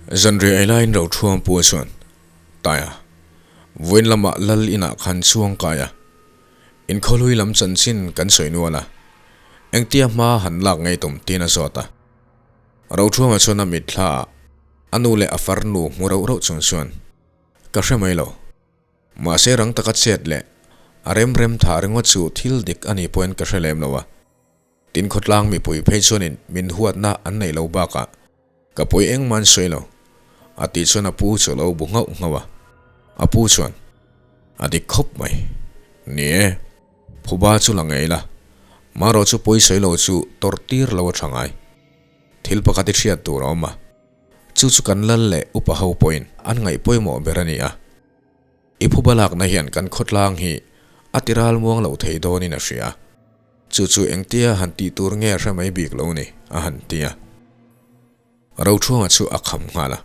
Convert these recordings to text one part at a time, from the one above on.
Zanriah ei laiin Rothuang pu a chuan, Taia, vawiin lamah Lal inah khan chuang kai a, inkhawhlui lam chanchin kan sawi nual a, engtia hma han lak ngei tum tiin a zawt a. Rothuanga chuan a mitthla ah a nu leh a farnu hmu rauh rauh chung chuan, Ka hre mai lo. Mahse rang taka chet leh a rem rem thah ringawt chu thil dik a ni pawhin ka hre lem lo a. Tin khawtlang mipui phei chuanin min huatna an neih lo bakah ka pawi engmah an sawi lo, a tih chuan a pu chu a lo bu nghauh nghauh a. A pu chuan, A dik khawp mai. Ni e, phuba chu la ngei la, marawh chu pawi sawi lo chu tawrh tir lo a tha ngai. Thil pakhat i hriat tur a awm a, chu chu kan lal leh upa ho pawhin an ngaih pawimawh ber a ni a. I phuba lakna hian kan khawtlang hi a ti ralmuang lo thei dawnin a hria. Chu chu engtia han tih tur nge hre mai bik lo ni, a han ti a. Rothuanga chu a kham nghal a.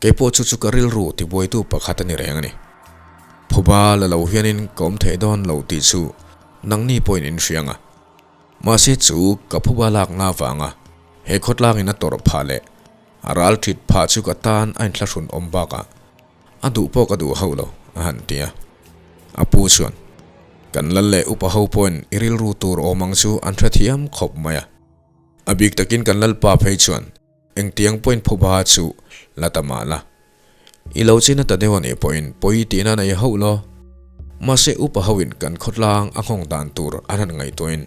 Keipawh chu chu ka rilru tibuaitu pakhat a ni reng a ni. Phuba la lo hianin ka awm thei dawn lo tih chu nangni pawhin in hria ang a. Mahse chu ka phuba lakna avanga he khawtlangin a tawrh phah leh a ral thit phah chu ka tan a inthlahrun awm bakah A duh pawh ka duh hauh lo, a han ti a. A pu chuan, Kan lal leh upa ho pawhin i rilru tur awm ang chu an hrethiam khawp mai a. A bik takin kan lalpa phei chuan engtiang pawhin phuba chu la ta mah la. I lo chin a ta deuh a nih pawhin pawi tihna nei hauh lo. Mahse upa hoin kan khawtlang a nghawng dan tur an han ngaihtuahin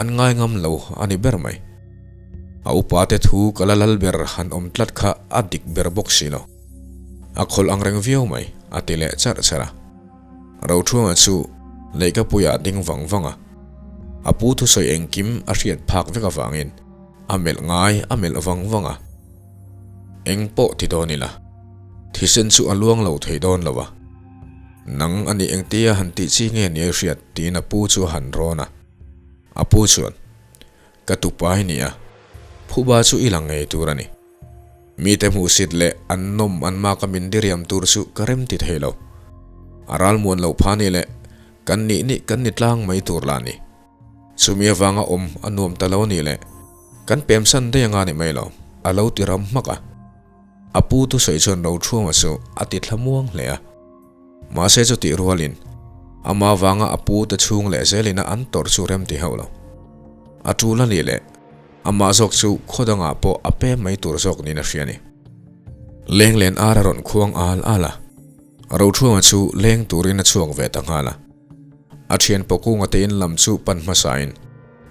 an ngai ngam lo a ni ber mai. A upa te thu ka la lal ber han awm tlat kha a dik ber bawk si lo. A khawlh ang reng viau mai, a ti leh charh charh a. Rothuanga chu lehkhapuiah a ding vang vang a. A pu thusawi engkim a hriat phak vek avangin a melh ngai a melh vang vang a. Eng pawh ti dawn ila, thisen chu a luang lo thei dawn lo a. Nang a nih engtia han tih chi nge ni a hriat tiin a pu chu a han rawn a. A pu chuan, Ka tupa hi nia, phuba chu i la ngei tur a ni. Mite hmuhsit leh an nawm an maka min diriam tur chu ka rem ti thei lo. A ralmuan loh pha ni leh kan nih nih kan ni tlang mai tur lah ni. Chumi avanga awm a nuam ta lo ni leh kan pemsan daih anga ni mai lo, a lo ti ram hmak a. A pu thusawi chuan Rothuama chu a ti thlamuang hle a. Mahse chutih rualin ama vanga a pu te chhung leh zelina an tawrh chu rem ti hauh lo. A tul a nih leh Amah zawk chu khaw dangah pawh a pem mai tur zawk niin a hria a ni. Leng len ar a rawn khuang al al a, Rothuanga chu leng turin a chhuak ve ta nghal a. A thian Pawkunga te in lam chu pan hmasain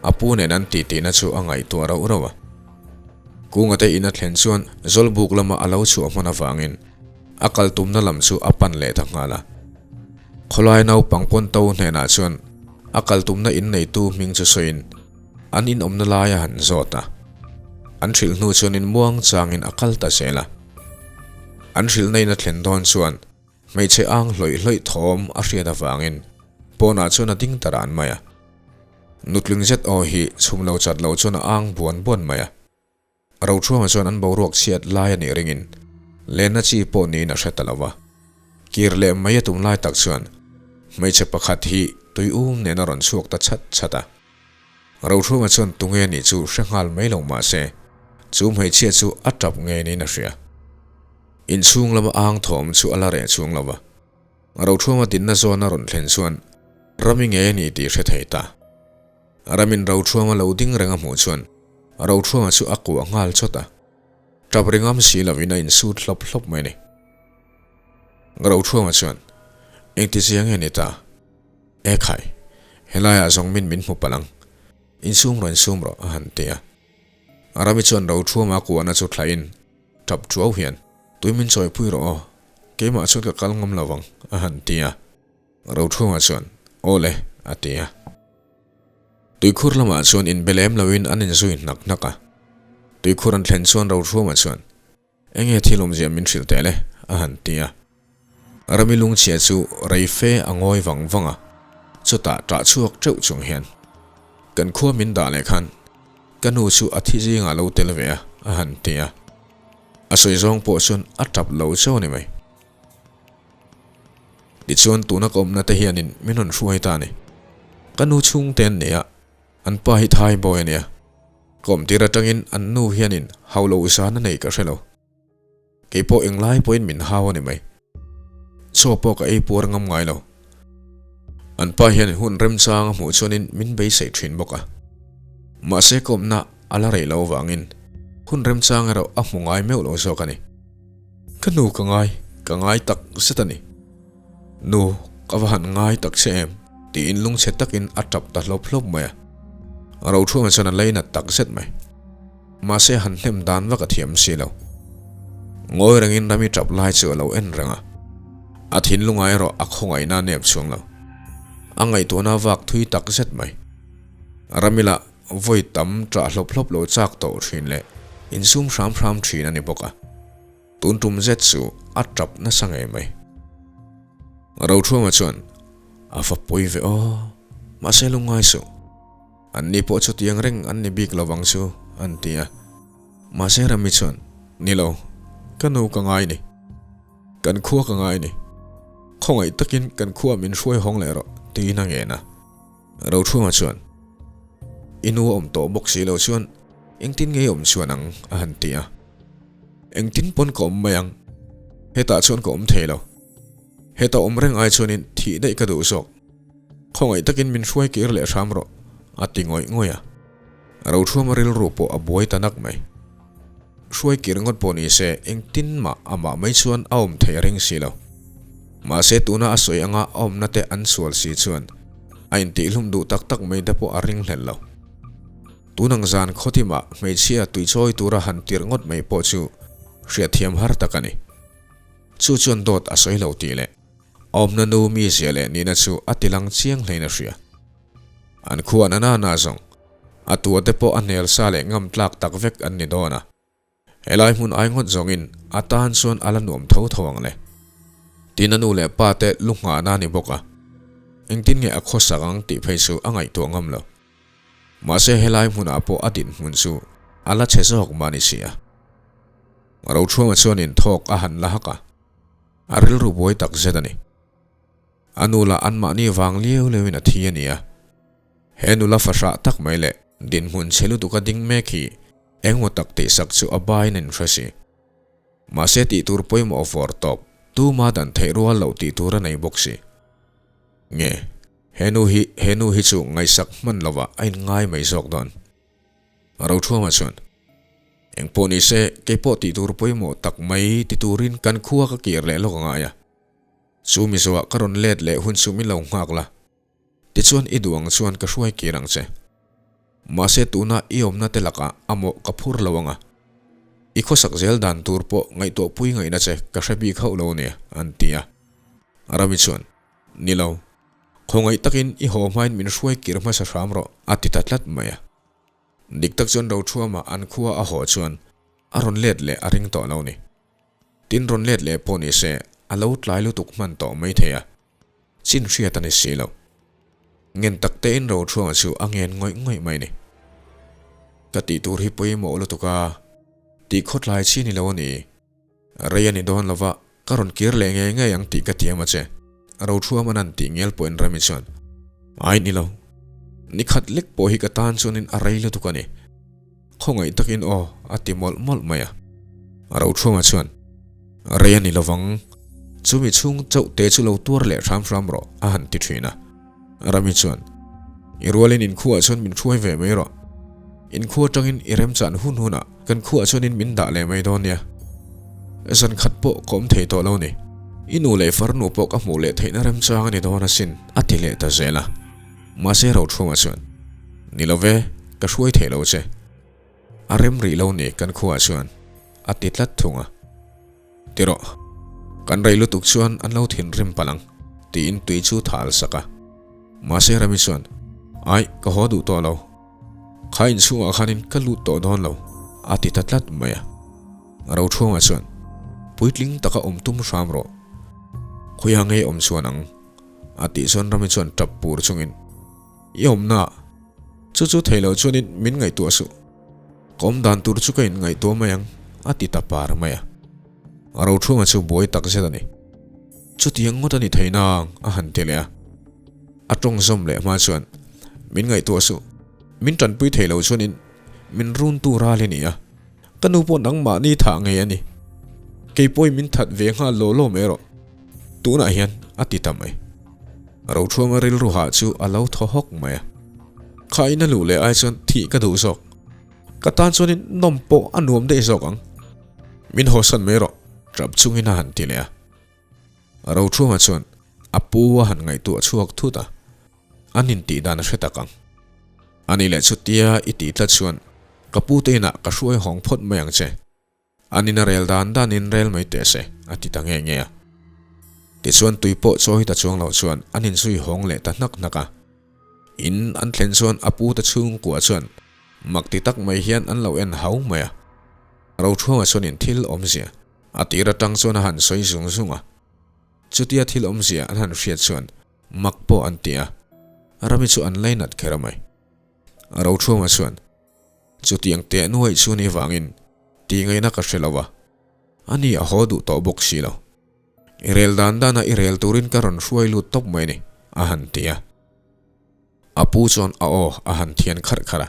a pu nen an titihna chu a ngaihtuah rauh rauh a. Kunga te in a thlen chuan Zawlbuk lama a lo chhuah hman avangin a kal tumna lam chu a pan leh ta nghal a. Khawlai naupang pawn to hnenah chuan a kal tumna in neitu hming chu sawiin, An inawmna lai a han zawt a, an hrilh hnu chuanin muang changin a kal ta zel a. An hrilhna in a thlen dawn chuan hmeichhe ang hlawih hlawih thawm a hriat avangin pawnah chuan a ding ta ran mai a. Nutling zet aw hi chhum lo chat lo chuan a ang buan buan mai a. Rothuama chuan an boruak chhiat lai a nih ringin lenna chi pawh niin a hre ta lo va. Kir leh mai a tum lai tak chuan hmeichhe pakhat hi tui um nen a rawn chhuak ta chat chat a. Rothuama chuan tunge nih chu hre nghal mai lo mah se, chu hmeichhia chu a tap ngei niin a hria. Inchhung lama ang thawm chu a la reh chhung lo va. Rothuama dinna zawn a rawn thlen chuan Rami ngei a ni tih hre thei ta. Ramin Rothuama lo ding reng a hmuh chuan Rothuama chu a kuah nghal chawt a. Tap ri ngam si lovin a insut hlawp hlawp mai a ni. Rothuama chuan, Engti zia nge ni ta? E khai, helaiah zawng min min hmu palh ang. Insum rawh insum rawh a han ti a. Rami chuan Rothuama kuahna chu thlahin tap thuau hian, Tui min chawipui rawh aw, keimah chuan ka kal ngam lo vang a han ti a. Rothuama chuan, Aw le a ti a. Tuikhur lamah chuan inbe lem loin an inzui hnak hnak a. Tuikhur an thlen chuan Rothuama chuan, Enge thil awmzia min hrilh teh le? a han ti a. Rami lungchhia chu rei fe a ngawi vang vang a, chutah ṭah chhuak ṭeuh chung hian, Kan khua min dah leh khan ka nu chu a thi zingah lo tel ve a, a han ti a. A sawi zawng pawh chuan a ṭap lo chauh a ni mai. Tichuan tuna ka awmna te hianin min rawn hruai ta a ni. Ka nu chhungte an ni a, an pa hi Thai boy a nia. Kawmtir atangin an nu hianin hau lo zan a nei ka hre lo. Kei pawh englai pawhin min hau a ni mai. Chaw pawh ka ei puar ngam ngai lo. An pa hian hun remchang a hmuh chuanin min beisei thin bawk a. Mahse ka awmna a la rei lo avangin hun remchang erawh a hmu ngai meuh lo zawk a ni. Ka nu ka ngai, ka ngai tak zet a ni. Nu, ka va han ngai tak che em? tiin lungchhe takin a tap ta hlawp hlawp mai a. Rothunga chuan a leinat tak zet mai. Mahse han hnem dan vak a thiam si lo. Ngawi rengin Rami tap lai chu a lo en reng a. A thinlunga erawh a khawngaihna a nep chhuang lo. A ngaihtuahna a vak thui tak zet mai. Rami lah vawi tam ṭah hlawp hlawp lo chak tawh ṭhin leh insum hram hram ṭhin a ni bawk a. Tun tum zet chu a tap nasa ngei mai. Rothruama chuan a va pawi ve aw, mahse lungngai suh. An ni pawh chutiang reng an ni bik lovang chu, an ti a. Mahse Rami chuan, Ni lo, ka nu ka ngai ni. Kan khua ka ngai ni. Khawngaih takin kan khua min hruai hawng leh rawh, tiin a ngen a. Rothruama chuan, I nu a awm tawh bawk si lo chuan engtin nge i awm chuan ang? a han ti a. Engtin pawn ka awm mai ang. Hetah chuan ka awm thei lo. Heta awm reng ai chuanin thih daih ka duh zawk. Khawngaih takin min hruai kir leh hram rawh, a ti ngawih ngawih a. Rothruama rilru pawh a buai ta nak mai. Hruai kir ngawt pawh ni se engtin mah amah mai chuan a awm thei a ring si lo. Mahse tuna a sawi anga a awmna te an sual si chuan a intihhlum duh tak tak mai te pawh a ring hlel lo. Tunang zan khawtimah hmeichhia tuichawi tura han tirh ngawt mai pawh chu hriatthiam har tak a ni. Chu chuan dawt a sawi lo tih leh a awmna nu mizia leh nihna chu a tilang chiang hlein a hria. An khuan a nana zawng, a tua te pawh a hnial sa leh ngam tlak tak vek an ni dawn a. Helai hmun ai ngawt zawngin a tan chuan a la nuam tho tho ang le. Tin a nu leh pa te lu nghahna a ni bawk a, engtin nge a khawsak ang tih phei chu a ngaihtuah ngam lo. Mahse helai hmunah pawh a dinhmun chu a la chhe zawk mah ni si a. Rochhuanga chuanin thawk a han la hak a, a rilru buai tak zet a ni. A nu lah anmahni vang liau liauin a thi a ni a. He nula fahrah tak mai leh dinhmun chhe lutuka ding mek hi engmaw tak tihsak chu a bain a inhre si. Mahse tih tur pawimawh vawr tawp tuma dan theih rual loh tih tur a nei bawk si. Nge, he nu hi he nu hi chu ngaihsak hman lovah a inngai mai zawk dawn. Rothruama chuan, Engpawh ni se, keipawh tih tur pawimawh tak mai ti turin kan khua ka kir leh lawk a ngai a. Chu Mizoah ka rawn let leh hun chu min lo nghak la, tichuan i duh ang chuan ka hruai kir ang che. Mahse tuna i awmna te lakah a mawh ka phur lo ang a, i khawsak zel dan tur pawh ngaihtuah pui ngaihna che ka hre bik hauh lo nia, an ti a. Rami chuan, Ni lo, khawngaih takin i haw hmain min hruai kir hmasa hram rawh, a ti ta tlat mai a. Dik tak chuan Roṭhuama an khua a haw chuan a rawn let leh a ring tawh lo ni. Tin rawn let leh pawh ni se a lo tlai lutuk hman tawh mai thei a, chin hriat a ni si lo. Ngen tak tein Roṭhuama chu a ngen ngawih ngawih mai ni. Ka tih tur hi pawimawh lutuk a, tih khawtlai chi ni lo a ni. Rei a ni dawn lova, ka rawn kir leh ngei ngei ang tih ka tiam a che. Roṭhuaman an tih ngial pawhin Rami chuan, Ai ni lo. Ni khat lek pawh hi ka tan chuanin a rei lutuk a ni. Khawngaih takin aw, a ti mawlh mawlh mai a. Roṭhuama chuan, Rei a ni lovang. Chumi chhung chauh te chu lo tuar leh hram hram rawh, a han ti ṭhin a. Rami chuan, I rualin inkhuaah chuan min hruai ve mai rawh. Inkhua atangin i remchan hun hunah kan khuaah chuanin min dah leh mai dawn nia. Zan khat pawh ka awm thei tawh lo ni. I nu leh farnu pawh ka hmuh leh theihna remchang a ni dawn asin, a ti leh ta zel a. Mahse Rothuma chuan, Ni lo ve, ka hruai thei lo che. A rem rih lo ni kan khuaah chuan, a ti tlat thung a. Ti rawh, kan rei lutuk chuan an lo thinrim palh ang, tiin tui chu thal sak a. Mahse Rami chuan, Ai, ka haw duh tawh lo. Kha inchhungah khanin ka lut tawh dawn lo, a ti ta tlat mai a. Rothruanga chuan, Puitling taka awm tum hram rawh. Khawiah ngei awm chuan ang, a tih chuan Rami chuan tap pur chungin, I awmna, chu chu thei lo chuanin min ngaihtuah suh. Ka awm dan tur chu ka inngaihtuah mai ang, a ti ta par mai a. Rothruanga chu buai tak zet a ni. Chutiang ngawt a ni thei nang, a han ti leh a. A tawng zawm leh hma chuan, Min ngaihtuah suh. Min tanpui thei lo chuanin min runtu ral i ni a. Ka nu pawh nangmahni thah ngei a ni. Kei pawhin min that ve nghal law law mai rawh. Tunah hian a ti ta mai. Roṭhuama rilru hah chu a lo thaw hawk mai a. Kha in a luh leh ai chuan thih ka duh zawk. Ka tan chuanin nawm pawh a nuam daih zawk ang. Min hawsan mai rawh, ṭap chungin a han ti leh a. Roṭhuama chuan a pu a han ngaihtuah chhuak thut a, an intih dan a hre tak ang. Ani leh chutia i tih tlat chuan ka pu te inah ka hruai hawng phawt mai ang che. An in a rel dan dan in rel mai teh se, a ti ta nge nge a. Tichuan tui pawh chawi ta chuang loh chuan an inzui hawng leh ta hnak hnak a. In an thlen chuan a pu te chhungkua chuan mak ti tak mai hian an lo en hau mai a. Roṭhuanga chuan in thil awmzia a tir atang chuan a han sawi zung zung a. Chutia thil awmzia an han hriat chuan mak pawh an ti a, Rami chu an lainat kher a mai. Roṭhuanga chuan Chutiang teh nuaih chu ni vangin tih ngaihna ka hre lo a, ani a haw duh tawh bawk si lo. I rel dan dana i rel turin ka rawn hruai lut tawp mai ni, a han ti a. A pu chuan a aw a han thian kharh kharh a,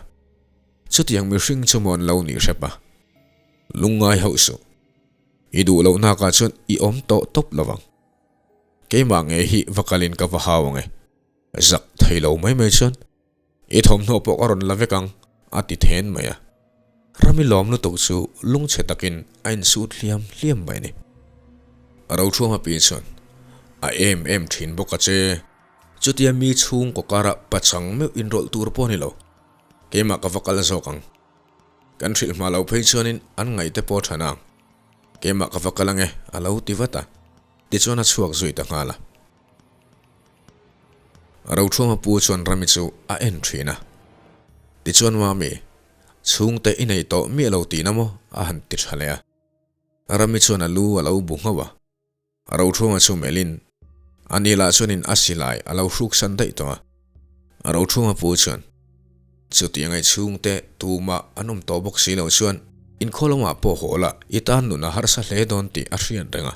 Chutiang mihring chu maw an lo nih hrep a, lungngai hauh suh. I duh lohnakah chuan i awm tawh tawp lo vang. Keimah ngei hi va kalin ka va hau ang e, zak thei lo mai mai chuan I thawmhnaw pawh ka rawn la vek ang, a ti then mai a. Rami lawm lutuk chu lungchhe takin a insut hliam hliam mai a ni. Roṭhuama pi chuan, A em em ṭhin bawk a che. Chutia mi chhungkaw kara pachang meuh inrawlh tur pawh a ni lo. Keimah ka va kal zawk ang. Kan hrilh hma lo phei chuanin an ngaihte pawh a ṭha nang. Keimah ka va kal ang e, a lo ti vat a. Tichuan a chhuak zui ta nghal a. Roṭhuama pu chuan Rami chu a en ṭhin a. Tichuan Mami, chhungte i nei tawh miah lo tihna maw? a han ti ṭha leh a. Rami chuan a lu a lo bu nghauh a. Roṭhuama chu melhin, ani lah chuanin a silai a lo hruksan daih tawh a. Roṭhuama pu chuan, Chutiang ai chhungte tumah an awm tawh bawk si lo chuan inkhaw lamah pawh haw la i tan nun a harsa hle dawn tih a hriat reng a.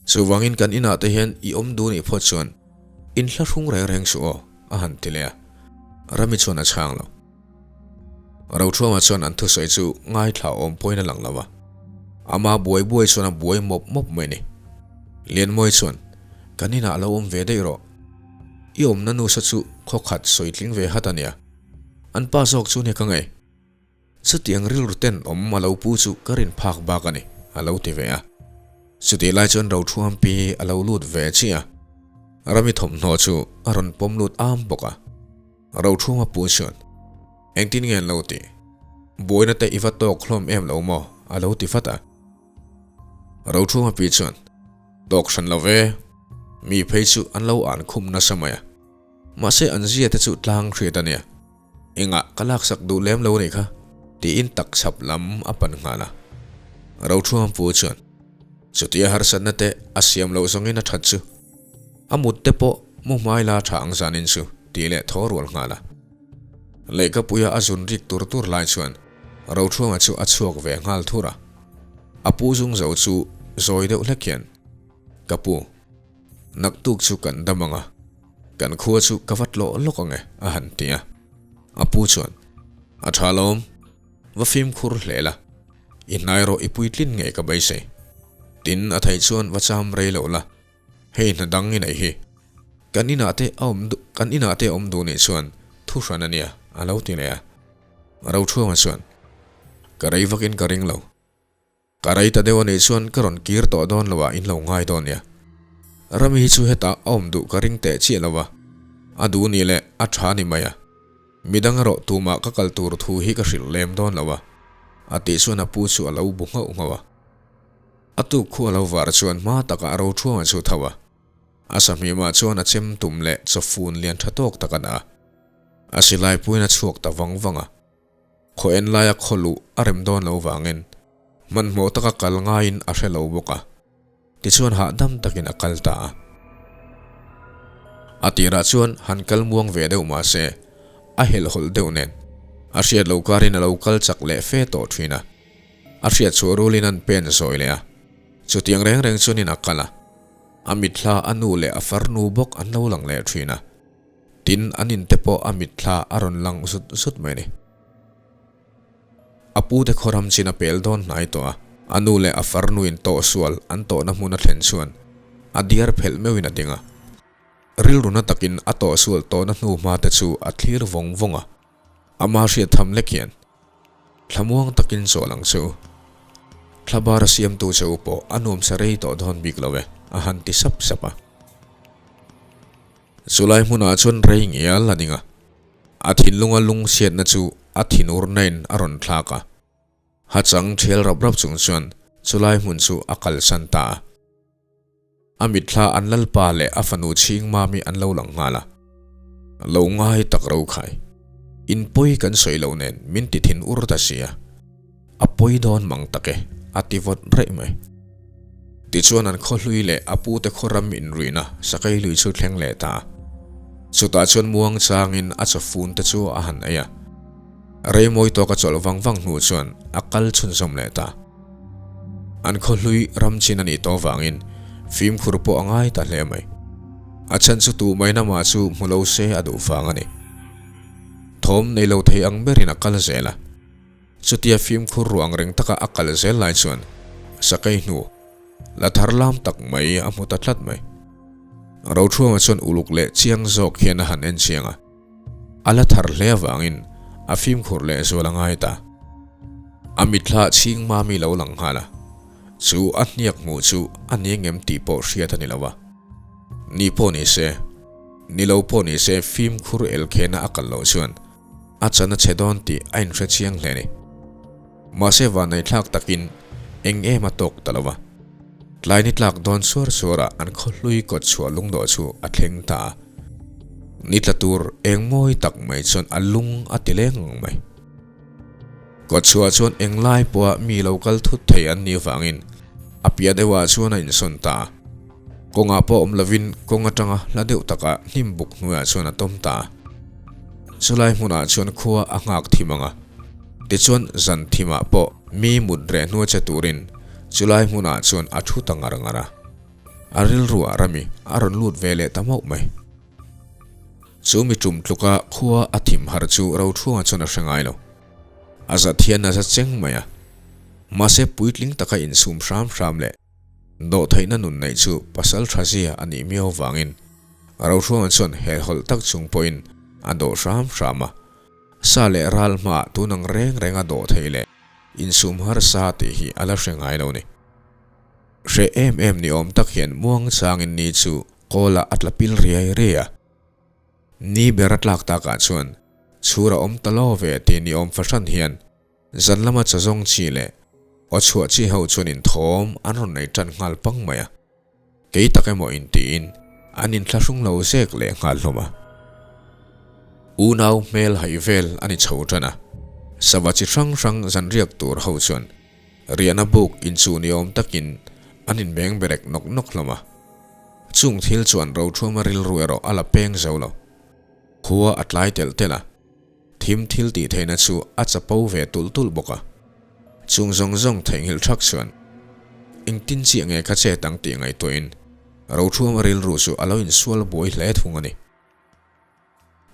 Chuvangin kan inah te hian i awm duh nih phawt chuan inhlahrung reng reng suh aw, a han ti leh a. Rami chuan a chhang lo. Roṭhuama chuan an thusawi chu ngaithla awm pawhin a lang lo a. Ama buai buai chuan a buai mawp mawp mai a ni. Lianmawi chuan, Kan inah lo awm ve daih rawh. I awmna nusa chu khaw khat sawi tling ve hat a nia. An pa zawk chu nia ka ngei. Chutiang rilru ten awm a lo pu chu ka rin phak bak a ni, a lo ti ve a. Chutih lai chuan Rothuampi a lo lut ve chiah a. Rami thawmhnaw chu a rawn pawm lut am bawk a. Rothuama pu chuan, Engtin nge an lo tih? Buaina te i va tawk hlawm em lo maw? a lo ti vat a. Rothunga pi chuan, Tawk hran lo ve, mi phei chu an lo an khum nasa mai a, mahse an zia te chu tlang hriat a nia, engah ka laksak duh lem lo nih kha, tiin takchhap lam a pan nghal a. Rothunga pu chuan, Chutia harsatna te a siam loh zawngin a that chu, a mut te pawh mu hmai la tha ang zanin chu, tih leh thaw rual nghal a. Lehkhapuia a zun rik tur tur lai chuan Rothunga chu a chhuak ve nghal thur a. A pu zung zo chu zawi deuh hlek hian, Ka pu, naktuk chu kan dam ang a, kan khua chu ka va tlawh lawk ang e, a han ti a. A pu chuan, A tha lawm, va fimkhur hle la, i hnai rawh i puitlin ngei ka beisei. Tin, a theih chuan va cham rei loh la, hei hna dang i neih hi. Kan inah te a awm duh, kan inah te a awm duh nih chuan thu hran a nia, a lo ti leh a. Rochhuanga chuan, Ka rei vakin ka ring lo. Ka rei ta deuh a nih chuan ka rawn kir tawh dawn lo ah in lo ngai dawn nia. Rami hi chu hetah a awm duh ka ring teh chiah lo a, a duh nih leh a tha ni mai a. Midang erawh tumah ka kal tur thu hi ka hrilh lem dawn lo a, a tih chuan a pu chu a lo bu nghauh nghauh a. A tuk khu a lo var chuan hma takah Rochhuanga chu tho a. A sahmimah chuan a chem tum leh chawfun lian tha tawk tak a dah a. A silai puiin a chhuak ta vang vang a. Khaw en laia khaw luh a rem dawn lo vangin hmanhmawh taka kal ngaiin a hre lo bawk a. Tichuan hahdam takin a kal ta a. A tirah chuan han kal muang ve deuh mah se a helhhawlh deuh nen a hriat loh karin a lo kal chak leh fe tawh thin a. A hriat chhuah rulin an pen zawi leh a. Chutiang reng reng chuanin a kal a. A mitthla a nu leh a farnu bawk an lo lang leh thin a. Tin, an in te pawh a mitthla a rawn lang zut zut mai a ni. A pute khawram chin a pel dawn hnai tawh a. A nu leh a farnuin tawhsual an tawhna hmun a thlen chuan a diar phelh meuhin a ding a. Rilru na takin a tawhsual tawhna hnu hma te chu a thlir vawng vawng a. Ama hriat tham lek hian thlamuang takin chawl ang che u. Thlabar a siamtu che u pawh a nuamsa rei tawh dawn bik lo e, a han ti sap sap a. Chulai hmunah chuan rei ngial a ding a. A thinlunga lungchhiatna chu a thinurnain a rawn thlak a. Hachang thial rap rap chung chuan chulai hmun chu a kalsan ta a. A mitthla an lalpa leh a fanu chhing mami an lo lang nghal a. Lo ngai tak ro khai. In pawi kan sawi lo nen min ti thin ur ta si a. A pawi dawn mang tak e, a ti vawt raih mai. Tichuan an khawhlui leh a pute khaw ram inruihna sakei lui chu thleng leh ta a. Chutah chuan muang changin a chawfun te chu a han ei a. Rei mawi tawk a chawlh vang vang hnu chuan a kal chhunzawm leh ta. An khawhlui ram chin a nih tawh vangin fimkhur pawh a ngai ta hle mai. A chhan chu tu mai namah chu hmu lo se a duh vang a ni. Thawm nei lo thei ang berin a kal zel a. Chutia fimkhur ruang reng taka a kal zel lai chuan sakei hnu la thar lam tak mai a hmu ta tlat mai. Rothuama chuan uluk leh chiang zawk hian a han en chiang a. A la thar hle avangin a fimkhur leh zual a ngai ta. A mitthla chhing mami lo lang nghal a, chu a hniak hmuh chu a ni ngem tih pawh hriat a ni lo a. Ni pawh ni se, ni lo pawh ni se fimkhur elkhena a kal loh chuan a chan a chhe dawn tih a inhre chiang hle a ni. Mahse vanneihthlak takin eng em a tawk ta lo a. Tlai ni tlak dawn suar suarah an khawhlui kawt chhuah lungdawh chu a thleng ta a. Ni tla tur eng mawi tak mai chuan a lung a ti leng ang mai. Kawt chhuah chuan eng lai pawha mi lo kal thut thei an nih avangin a piah deuhah chuan a insawn ta a. Kawngah pawh awm lovin kawng atanga hla deuh takah hnim buk hnuaiah chuan a tawm ta a. Chulai hmunah chuan khua a nghak thim ang a. Tichuan zan thimah pawh mi mut reh hnuai che turin chulai hmunah chuan a thu ta ngar ngar a. A rilruah rami a rawn lut ve leh ta mauh mai. Chu mi tum tluka khua a thim har chu Rothuanga chuan a hre ngai lo. A zat hian a za cheng mai a. Mahse puitling taka insum hram hram leh dawhtheihna nun neih chu pasal tha zia a nih miau vangin Rothuanga chuan helhhawlh tak chung pawhin a dawh hram hram a. Sa leh ral hmaah tun ang reng reng a dawh thei leh insum harsa tih hi a la hre ngai lo ni. Hre em em ni awm tak hian muang changin ni chu kawlah a tla pil riai riai a. Ni ber a tlak takah chuan chhur a awm ta lo ve tih ni awm fahran hian zan lama chawzawng chi leh aw chhuah chi ho chuan inthawm an rawn nei tan nghal pang mai a. Kei tak emaw intiin an inthlahrung lo zek leh nghal hlawm a. Unau hmel haih vel a ni chho tan a, sava chi hrang hrang zanriak tur ho chuan riahna buk inchuh ni awm takin an inbeng berek nawk nawk hlawm a. Chung thil chuan Rothuama rilru erawh a la peng zo lo. Khua a tlai telh telh a. Thim thil tih theihna chu a chapo ve tulh tulh bawk a. Chung zawng zawng theihnghilh thak chuan engtin chiah nge ka chet ang tih ngaihtuahin Rothuama rilru chu a lo insual buai hle thung a ni.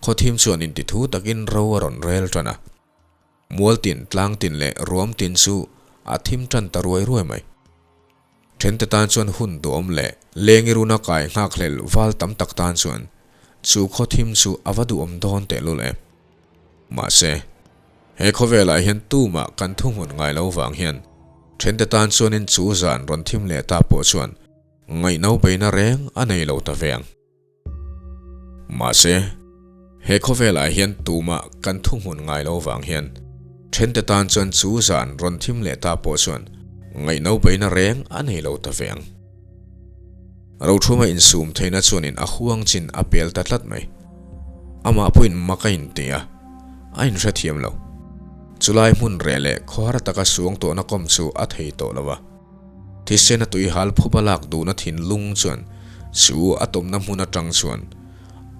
Khawthim chuan intithu takin ro a rawn rel tan a. Mualtin, tlangtin leh ruamtin chu a thim tan ta ruai ruai mai. Thente tan chuan hun duhawm leh lengi runa kai nghakhlel val tam tak tan chuan chu khaw thim chu a va duhawm dawn tehlul em. Mahse, he khawvelah hian tumah kan thuhmun ngai lo vang hian thente tan chuanin chu zan rawn thim leh ta pawh chuan ngaihno beina reng a nei lo ta ve ang. Mahse, he khawvelah hian tumah kan thuhmun ngai lo vang hian thente tan chuan chu zan rawn thim leh ta pawh chuan ngaihno beina reng a nei lo ta ve ang. Rothuma insum theihna chuanin a huang chin a pel ta tlat mai. Amah pawhin mak a inti a, a inhrethiam lo. Chulai hmun reh leh khawhar taka suang tawhna kawm chu a thei tawh lo a. Thisen a tuihal phuba lak duhna thinlung chuan chu a tawmna hmun atang chuan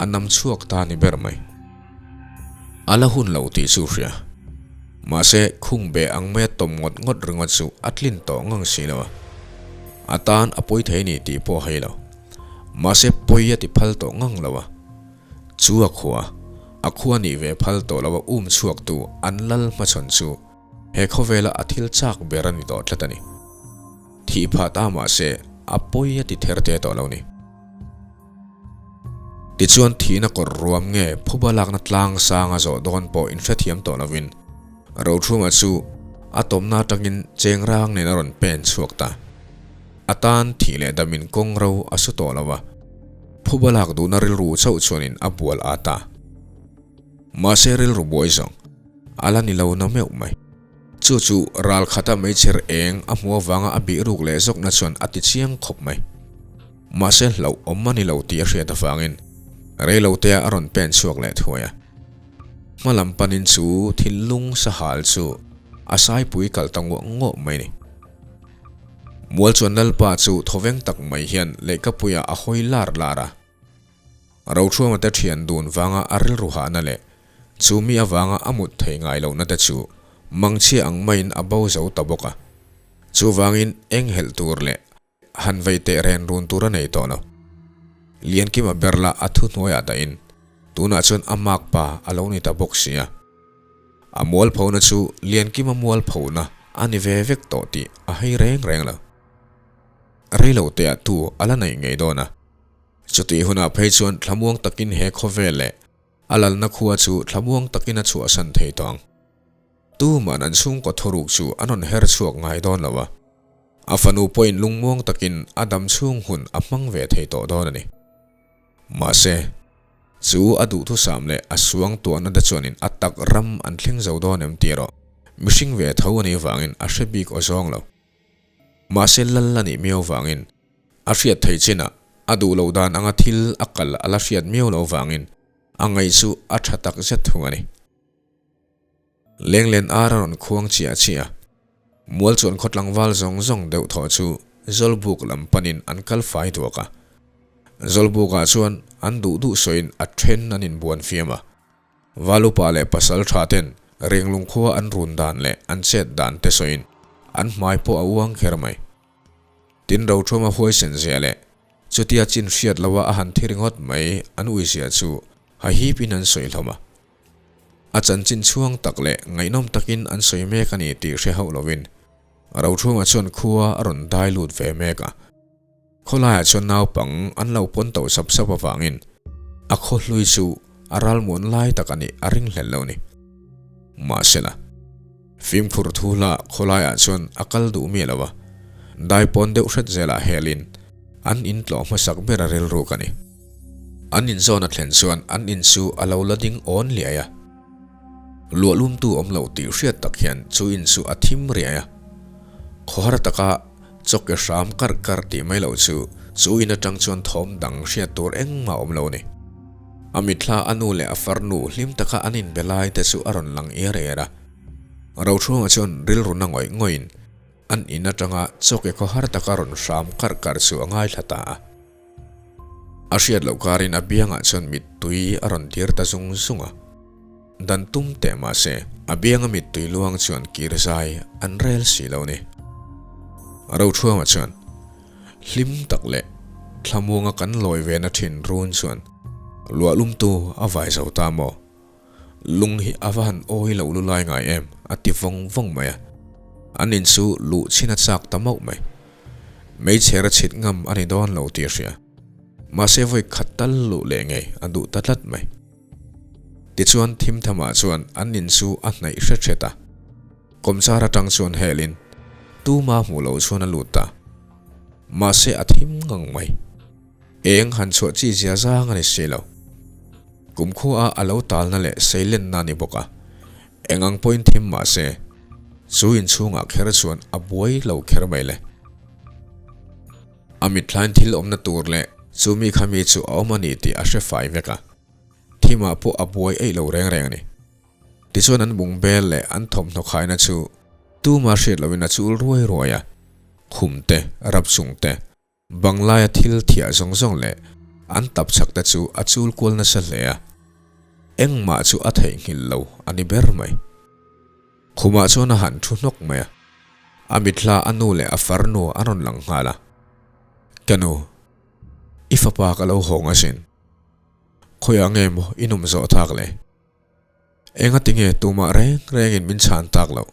a nam chhuak ta ni ber mai. A la hun lo tih chu hria. Mahse, khung be ang maia tawm ngawt ngawt ringawt chu a tlin tawh ngang si lo a. A tan a pawi thei ni tih pawh a hei lo. Mahse, pawi a ti phal tawh ngang lo a. Chu a khua, a khua nih ve phal tawh lo a um chhuaktu an lal hmachhawn chu He khawvela a thil chak ber a ni tawh tlat a ni. Thih phah ta mah se a pawi a ti ther te tawh lo ni. Tichuan thihna kawr ruam nge phuba lakna tlang sang a zawh dawn pawh inhrethiam tawh lovin Rothunga chu a tawmna atangin chengrang nen a rawn pen chhuak ta. A tan thih leh damin kawng ro a su tawh lo a, phuba lak duhna rilru chauh chuanin a bual at a. Mahse rilru buai zawng a la ni lo na meuh mai. Chu chu ral khata meichher eng a hmuh avanga a bih ruk leh zawkna chuan a ti chiang khawp mai. Mahse hlauh awm a ni lo tih a hriat avangin reilotea a rawn pen chhuak leh thuai a. Hma lam panin chu thinlung sahal chu a saipui kal ta nguah nguah mai ni. Mual chuan Lalpa chu thawveng tak mai hian lehkapuiah a hawi lar lar a. Rothruama te thian dun vanga a rilru hahna leh chu mi avanga a mut thei ngai lohna te chu mangchhia ang maiin a bo zo ta bawk a. Chuvangin eng helh tur leh han vei teh ren run tur a nei tawh lo. Liankima ber lah a thuhnuaiah dahin tunah chuan a makpa a lo ni ta bawk si a. A mualphona chu Liankima mualphona a ni ve vek tawh tih a hei reng reng lo. Reiloteah tu a la neih ngei dawn a. Chutih hunah phei chuan thlamuang takin he khawvel leh a lalna khua chu thlamuang takin a chhuahsan thei tawh ang. Tuman an chhungkaw thuruk chu an rawn her chhuak ngai dawn lo a, a fanu pawhin lungmuang takin a dam chhung hun a hmang ve thei tawh dawn a ni. Mahse, chu a duhthusam leh a suang tuahna te chuanin a tak ram an thleng zo dawn em tih erawh mihring ve tho a nih vangin a hre bik aw zawng lo. Mahse lal a nih miau vangin A hriat theih chinah a duh loh dan anga thil a kal a la hriat miau loh vangin a ngaih chu a tha tak zet thung a ni. Lenglen ar a rawn khuang chiah chiah a, mual chuan khaw tlangval zawng zawng deuh thaw chu Zawlbuk lam panin an kal fai duak a. Zawlbukah chuan an duh duh sawiin a then an inbuan fiam a. Valupa leh pasal tha ten Renglung khua an run dan leh an chet dan te sawiin an hmai pawh a uang kher mai. Tin Rothuma huaisen zia leh chutia chin hriat loha a han thi ringawt mai an ui zia chu hahip in an sawi hlawm a. A chanchin chhuang tak leh ngaihnawm takin an sawi mek a ni tih hre hauh lovin Rothuma chuan khua a rawn dai lut ve mek a. Khawlaiah chuan naupang an lo pawn to sap sap avangin a khaw hlui chu a ralmuan lai tak a nih a ringhlel lo ni. Mahsela. Fimkhur thu hla khawlaiah chuan a kal duh miah lo a, daipawn deuh hret zelah helin an in tlawh hmasak ber a rilruk a ni. An inzawn a thlen chuan an in chu a lo la ding awn liai a, luahlumtu awm lo tih hriat tak hian chu in chu a thim riai a, khawhar taka chawke hram karh karh tih mai loh chu chu in atang chuan thawm dang hriat tur engmah awm lo a ni. A mitthla a nu leh a farnu hlim taka an inbe lai te chu a rawn lang er er a. Rochhunga chuan rilru na ngawih ngawih in an in atanga chawke khawhar taka rawn hram karh karh chu a ngaithla ta a. A hriat loh karin a biangah chuan mittui a rawn dir ta zung zung a. Dan tum teh mahse a bianga mittui luang chuan kir zai an rel si lo ni. Rochhunga chuan hlim tak leh thlamuanga kan lawi ve na thin run chuan luahlumtu a vai zo ta maw? Lung hi a va han awi lo lu lai ngai em? a ti vawng vawng mai a. An in chu luh chhin a chak ta mauh mai. Meichher a chhit ngam a ni dawn lo tih a hria. Mahse vawi khat tal luh leh ngei a duh ta tlat mai. Tichuan thim thamah chuan an in chu a hnaih hret hret a. Kawmchar atang chuan helin tuma hmuh loh chuan a lut ta. Mahse a thim ngang mai. Eng han chhuah chi zia zang a ni si lo. Kumkhua a lo talna leh seilenna a ni bawk a, eng ang pawhin thim mah se, chu inchhungah kher chuan a buai lo kher mai le. A mitthlain thil awmna tur leh chu mi kha mi chu a awm a ni tih a hre fai vek a, thimah pawh a buai eih lo reng reng a ni. Tichuan an bung bel leh an thawmhnaw khaina chu tuma hriat lohin a chul ruai ruai a, khum te, rap chung te, Banglaia thil thiah zawng zawng leh an tap chak te chu a chul kual nasa hle a, engmah chu a theihnghilh lo a ni ber mai. Khumah chuan a han thu hnawk mai a, a mitthla a nu leh a farnu a rawn lang nghal a, Ka nu, i fapa ka lo hawng asin. Khawiah nge maw i nawm zawh thak le? Engati nge tumah reng rengin min chhan tak loh?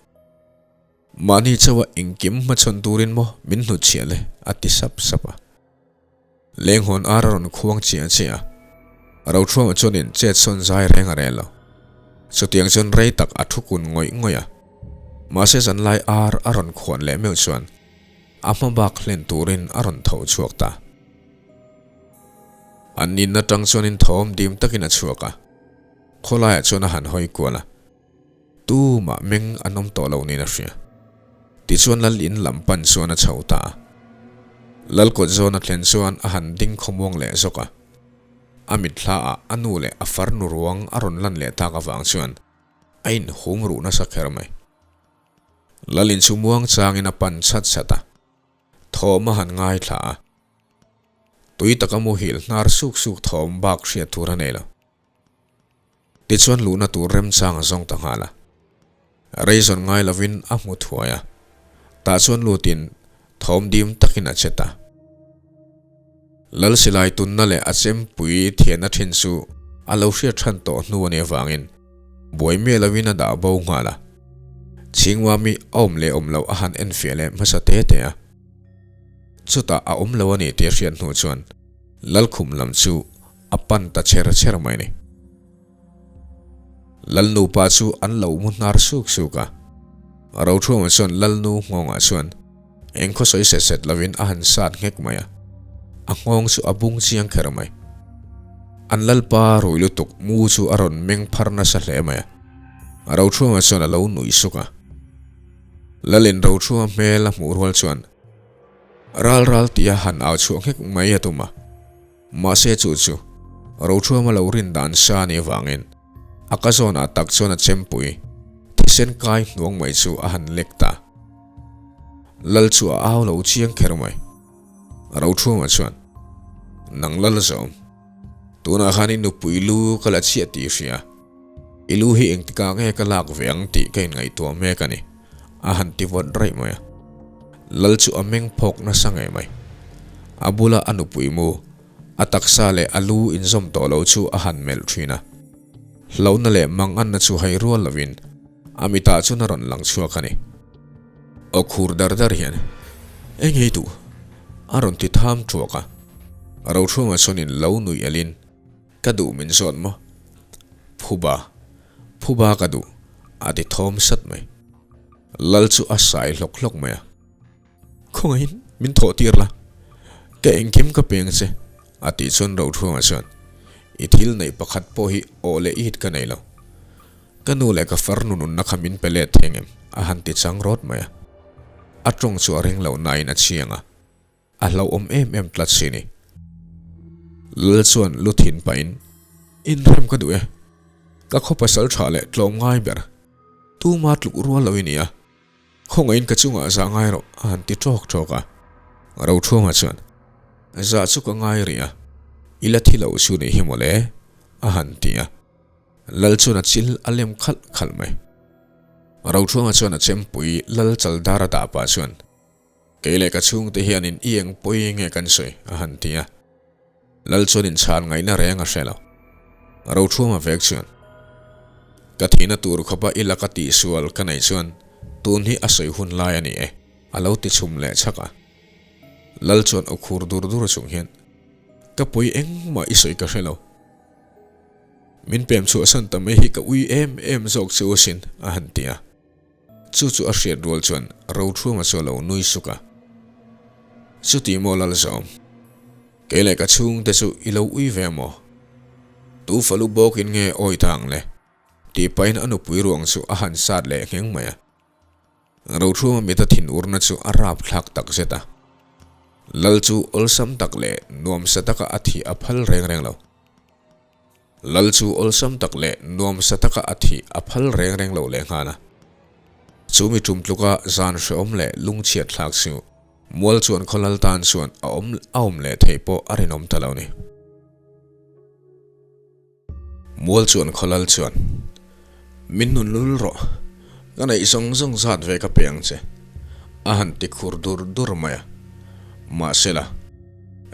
Mahni chauha engkim hmachhawn turin maw min hnutchhiah le? a ti sap sap a. Lenghawn ar a rawn khuang chiah chiah a, Rothuama chuanin chet sawn zai reng a rel lo. Chutiang chuan rei tak a thu kun ngawih ngawih a. Mahse zanlai ar a rawn khuan leh meuh chuan a hma bak hlen turin a rawn tho chhuak ta. An in atang chuanin thawm dim takin a chhuak a, khawlaiah chuan a han hawi kual a. Tumah meng an awm tawh lo niin a hria. Tichuan Lal in lam pan chuan a chho ta a. Lal kawt zawn a thlen chuan a han ding khawmuang leh zawk a. A mitthla ah a nu leh a farnu ruang a rawn lan leh tak avang chuan a inhum ruh nasa kher mai. Lal in chu muang changin a pan chhat chhat a. Thawm a han ngaithla a. Tui taka muhil hnar suk suk thawm bak hriat tur a nei lo. Tichuan luhna tur remchang a zawng ta nghal a. Rei zawn ngai lovin a hmu thuai a. Tah chuan lutin thawm dim takin a che ta. Lal silai tunna leh a chempui thianna thin chu a lo hriat than tawh hnu a nih avangin buai miah lovin a dah bo nghal a. Chhingmami a awm leh awm loh a han enfiah leh hmasa te te a. Chutah a awm lo a ni tih a hriat hnu chuan Lalkhum lam chu a pan ta cher cher mai ni. Lalnupa chu an lo mu hnar suk suk a. Rothuama chuan Lalnu nghawngah chuan eng khaw sawi set set lovin a han sat nghek mai a. A nghawng chu a bung chiang kher mai. An Lalpa rui lutuk mu chu a rawn meng phar nasa hle mai a. Rothuama chuan a lo nui suk a. Lalin Rothuama hmel a hmuh rual chuan ral ral tih a han au chhuah nghek mai a tum a. Mahse chu chu Rothuama lo rin dan sa anih avangin a ka zawnah tak chuan a chempui thisen kai hnuang mai chu a han lek ta. Lal chu a au lo chiang kher mai. Rothuama chuan, Nang lal zawm, tunah khan i nupui lu ka la chhiah tih i hria. I lu hi engtikah nge ka lak ve ang tih ka inngaihtuah mek a ni, a han ti vawt raih mai a. Lal chu a meng phawk nasa ngei mai. A bula a nupui mu, a taksa leh a lu inzawm tawh lo chu a han melh thin a. Hlauhna leh manganna chu hai rual lovin a mitah chuan a rawn lang chhuak a ni. Aw khur dar dar hian, Eng ei duh? a rawn ti tham thuak a. Rothruanga chuanin lo nuih elin, Ka duh min zawt maw? Phuba, phuba ka duh, a ti thawm sat mai. Lal chu a sai hlawk hlawk mai a. Khawngaihin min thawh tir la, ka engkim ka peng che, a tih chuan Rothuanga chuan, I thil neih pakhat pawh hi awh leh it ka nei lo. Ka nu leh ka farnu nunna kha min pe let thei ngem, a han ti chang rawt mai a. A tawng chu a ring loh nain a chiang a. A hlauhawm em em tlat si ni. Lal chuan lu thin pahin, Inrem ka duh e. Ka khaw pasal tha leh tlawm ngai ber. Tuma tluk rual lo i ni a. Khawngaihin ka chungah zah ngai rawh a han ti tawk tawk a. Rothuama chuan, Zah chu ka ngai rih a. I la thi loh chu nih hi mawle a han ti a. Lal chuan a chil a lem khalh khalh mai. Rothuama chuan a chempui Lal chaldar a dah pah chuan, Kei leh ka chhungte hianin i eng pawi nge kan sawi? a han ti a. Lal chuan inchhan ngaihna reng a hre lo. Rothuama vek chuan, Ka thihna tur khawpa i laka tihsual ka neih chuan tun hi a sawi hun lai a ni e, a lo ti chhum leh chhak a. Lal chuan aw khur dur dur chung hian, Ka pawi engmah i sawi ka hre lo. Min pem chhuahsan ta mai hi ka ui em em zawk che u asin, a han ti a. Chu chu a hriat rual chuan Rothuama chu a lo nui suk a. Chuti maw Lalzawm, kei leh ka chhungte chu i lo ui ve maw? Tu falu bawkin nge awi ta ang le? Tih pahin a nupui ruang chu a han sat leh ngheng mai a. Rothuama mita thinurna chu a rapthlak tak zet a. Lal chu awlsam tak leh nuamsa taka a thih a phal reng reng lo. Lal chu awlsam tak leh nuamsa taka a thih a phal reng reng lo leh nghal a. Chu mi tum tluka zan hrehawm leh lungchhiat thlak chu mual chuan khaw lal tan chuan a awm a awm leh theih pawh a rinawm ta lo ni. Mual chuan khaw lal chuan, Min nun lul rawh, ka neih zawng zawng zat ve ka pe ang che, a han ti khur dur dur mai a. Mahsela,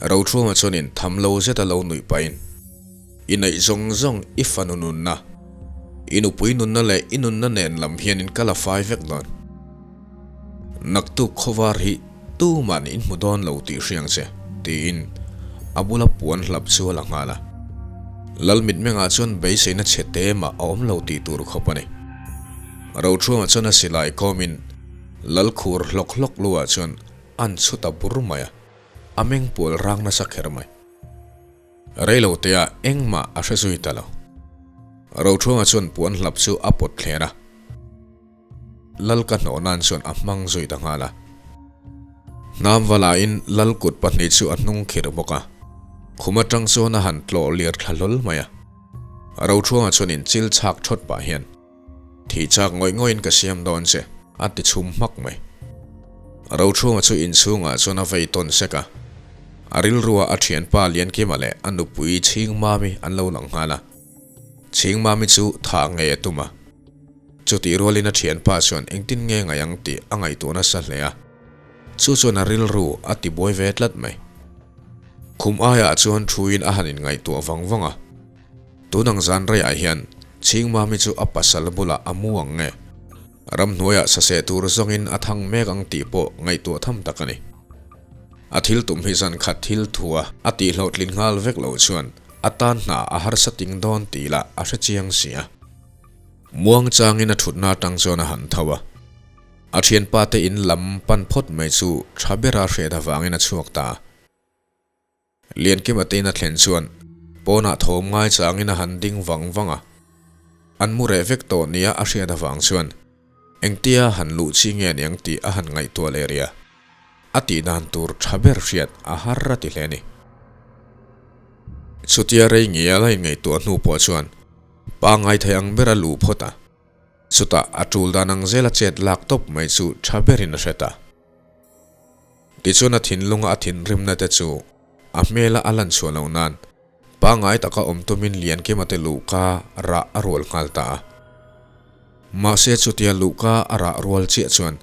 Rothuama chuanin tham lo zeta lo nuih pahin, I neih zawng zawng i fanu nunna, i nupui nunna leh i nunna nen lam hianin ka la fai vek dawn. Naktuk khawvar hi tuman in hmu dawn lo tih hriang che, tiin a bula puan hlap chu a la nghal a. Lal mitmengah chuan beiseina chhe te mah a awm lo tih tur khawp a ni. Roṭhuama chuan a silai kawmin Lal khur hlawk hlawk luah chuan an chhu ta bur mai a, a meng pual rang nasa kher mai. Reilo tea engmah a hre zui ta lo. Roṭhuanga chuan puan hlap chu a pawt thler a, Lal ka hnawh nan chuan a hmang zui ta nghal a. Hnam valain Lal kut pahnih chu a hnung khirh bawk a, khum atang chuan a han tlawh lir thla hlawl mai a. Roṭhuanga chuan inchil chhak thawt pah hian, Thih chak ngawih ngawih in ka siam dawn che, a ti chhum hmak mai. Rochhunga chu inchhungah chuan a vei tawn sek a, a rilrua a thianpa Liankima leh a nupui Chhingmami an lo lang nghal a. Chhingmami chu thah ngei a tum a, chutih rualin a thianpa chuan engtin nge ngaih ang tih a ngaihtuah nasa hle a, chu chuan a rilru a ti buai ve tlat mai. Khum aiah chuan thuin a han inngaihtuah vang vang a. Tunang zan reiah hian Chhingmami chu a pasal bulah a mu ang nge? Ramhnuaiah saseh tur zawngin a thang mek ang tih pawh ngaihtuah tham tak a ni. A thil tum hi zan khat thil thua a tihhlawhtlin nghal vek loh chuan a tan hna a harsa ting dawn tih lah a hre chiang si a. Muang changin a thutna atang chuan a han tho a. A thianpa te in lam pan phawt mai chu tha bera hriat avangin a chhuak ta a. Liankima tein a thlen chuan pawnah thawm ngai changin a han ding vang vang a, an mu reh vek tawh nia a hriat avang chuan engtia han luh chi nge niang tih a han ngaihtuah leh rih a, a tih dan tur tha ber hriat a har a ti hle a ni. Chutia rei ngial a inngaihtuah hnu pawh chuan pangngai thei ang ber a luh phawt a, chutah a tul dan ang zela chet lak tawp mai chu tha berin a hre ta. Tichuan a thinlunga a thinrimna te chu a hmela a lan chhuah loh nan pangngai taka awm tumin Liankima te luhka rah a rual nghal ta a. Mahse chutia luhka a rah rual chiah chuan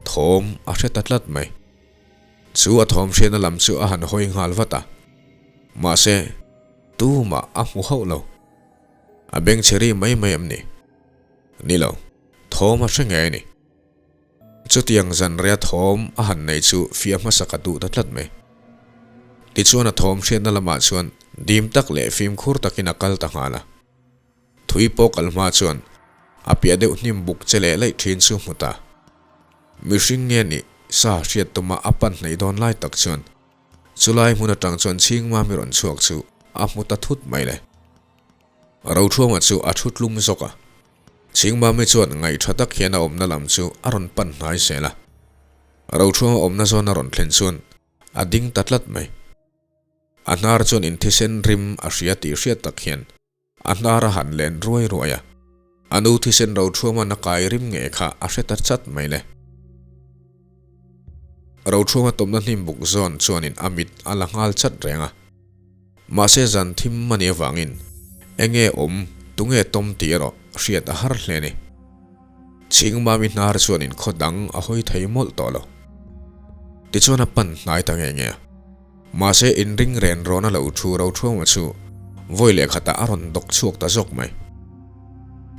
thawm a hre ta tlat mai. Chu a thawm hriatna lam chu a han hawi nghal vat a. Mahse tumah a hmu hauh lo. A bengchhe ri mai mai em ni? Ni lo, thawm a hre ngei a ni. Chutiang zanrea thawm a han nei chu fiah hmasa ka duh ta tlat mai. Tichuan a thawm hriatna lamah chuan dim tak leh fimkhur takin a kal ta nghal a. Thui pawh kal hma chuan a piah deuh hnim buk che leh laih thin chu hmu ta. Mihring nge nih sa hriat tuma a pan hnaih dawn lai tak chuan chulai hmun atang chuan chhingmami rawn chhuak chu a hmu ta thut mai le. Roṭhuama chu a thu tlum zawk a. Chhingmami chuan ngaihṭha tak hian a awmna lam chu a rawn pan hnai zel a. Roṭhuama awmna zawn a rawn thlen chuan a ding ta tlat mai. A hnar chuan inthisen rim a hria tih hriat tak hian a hnar a han len ruai ruai a. A nu thisen Roṭhuama'n a kai rim nge kha a hre ta chat mai le. Roṭhuama tawmna hnim buk zawn chuanin a mit a la nghal chat reng a. Mahse zan thim a nih avangin enge awm tunge tawm tih erawh hriat a har hle a ni. Chhingmami hnar chuanin khaw dang a hawi thei mawlh tawh lo. Tichuan a pan hnai ta nge nge a. Mahse inring ren rawn a lo thu ro thuama chu vawi leh khatah a rawn dawk chhuak ta zawk mai.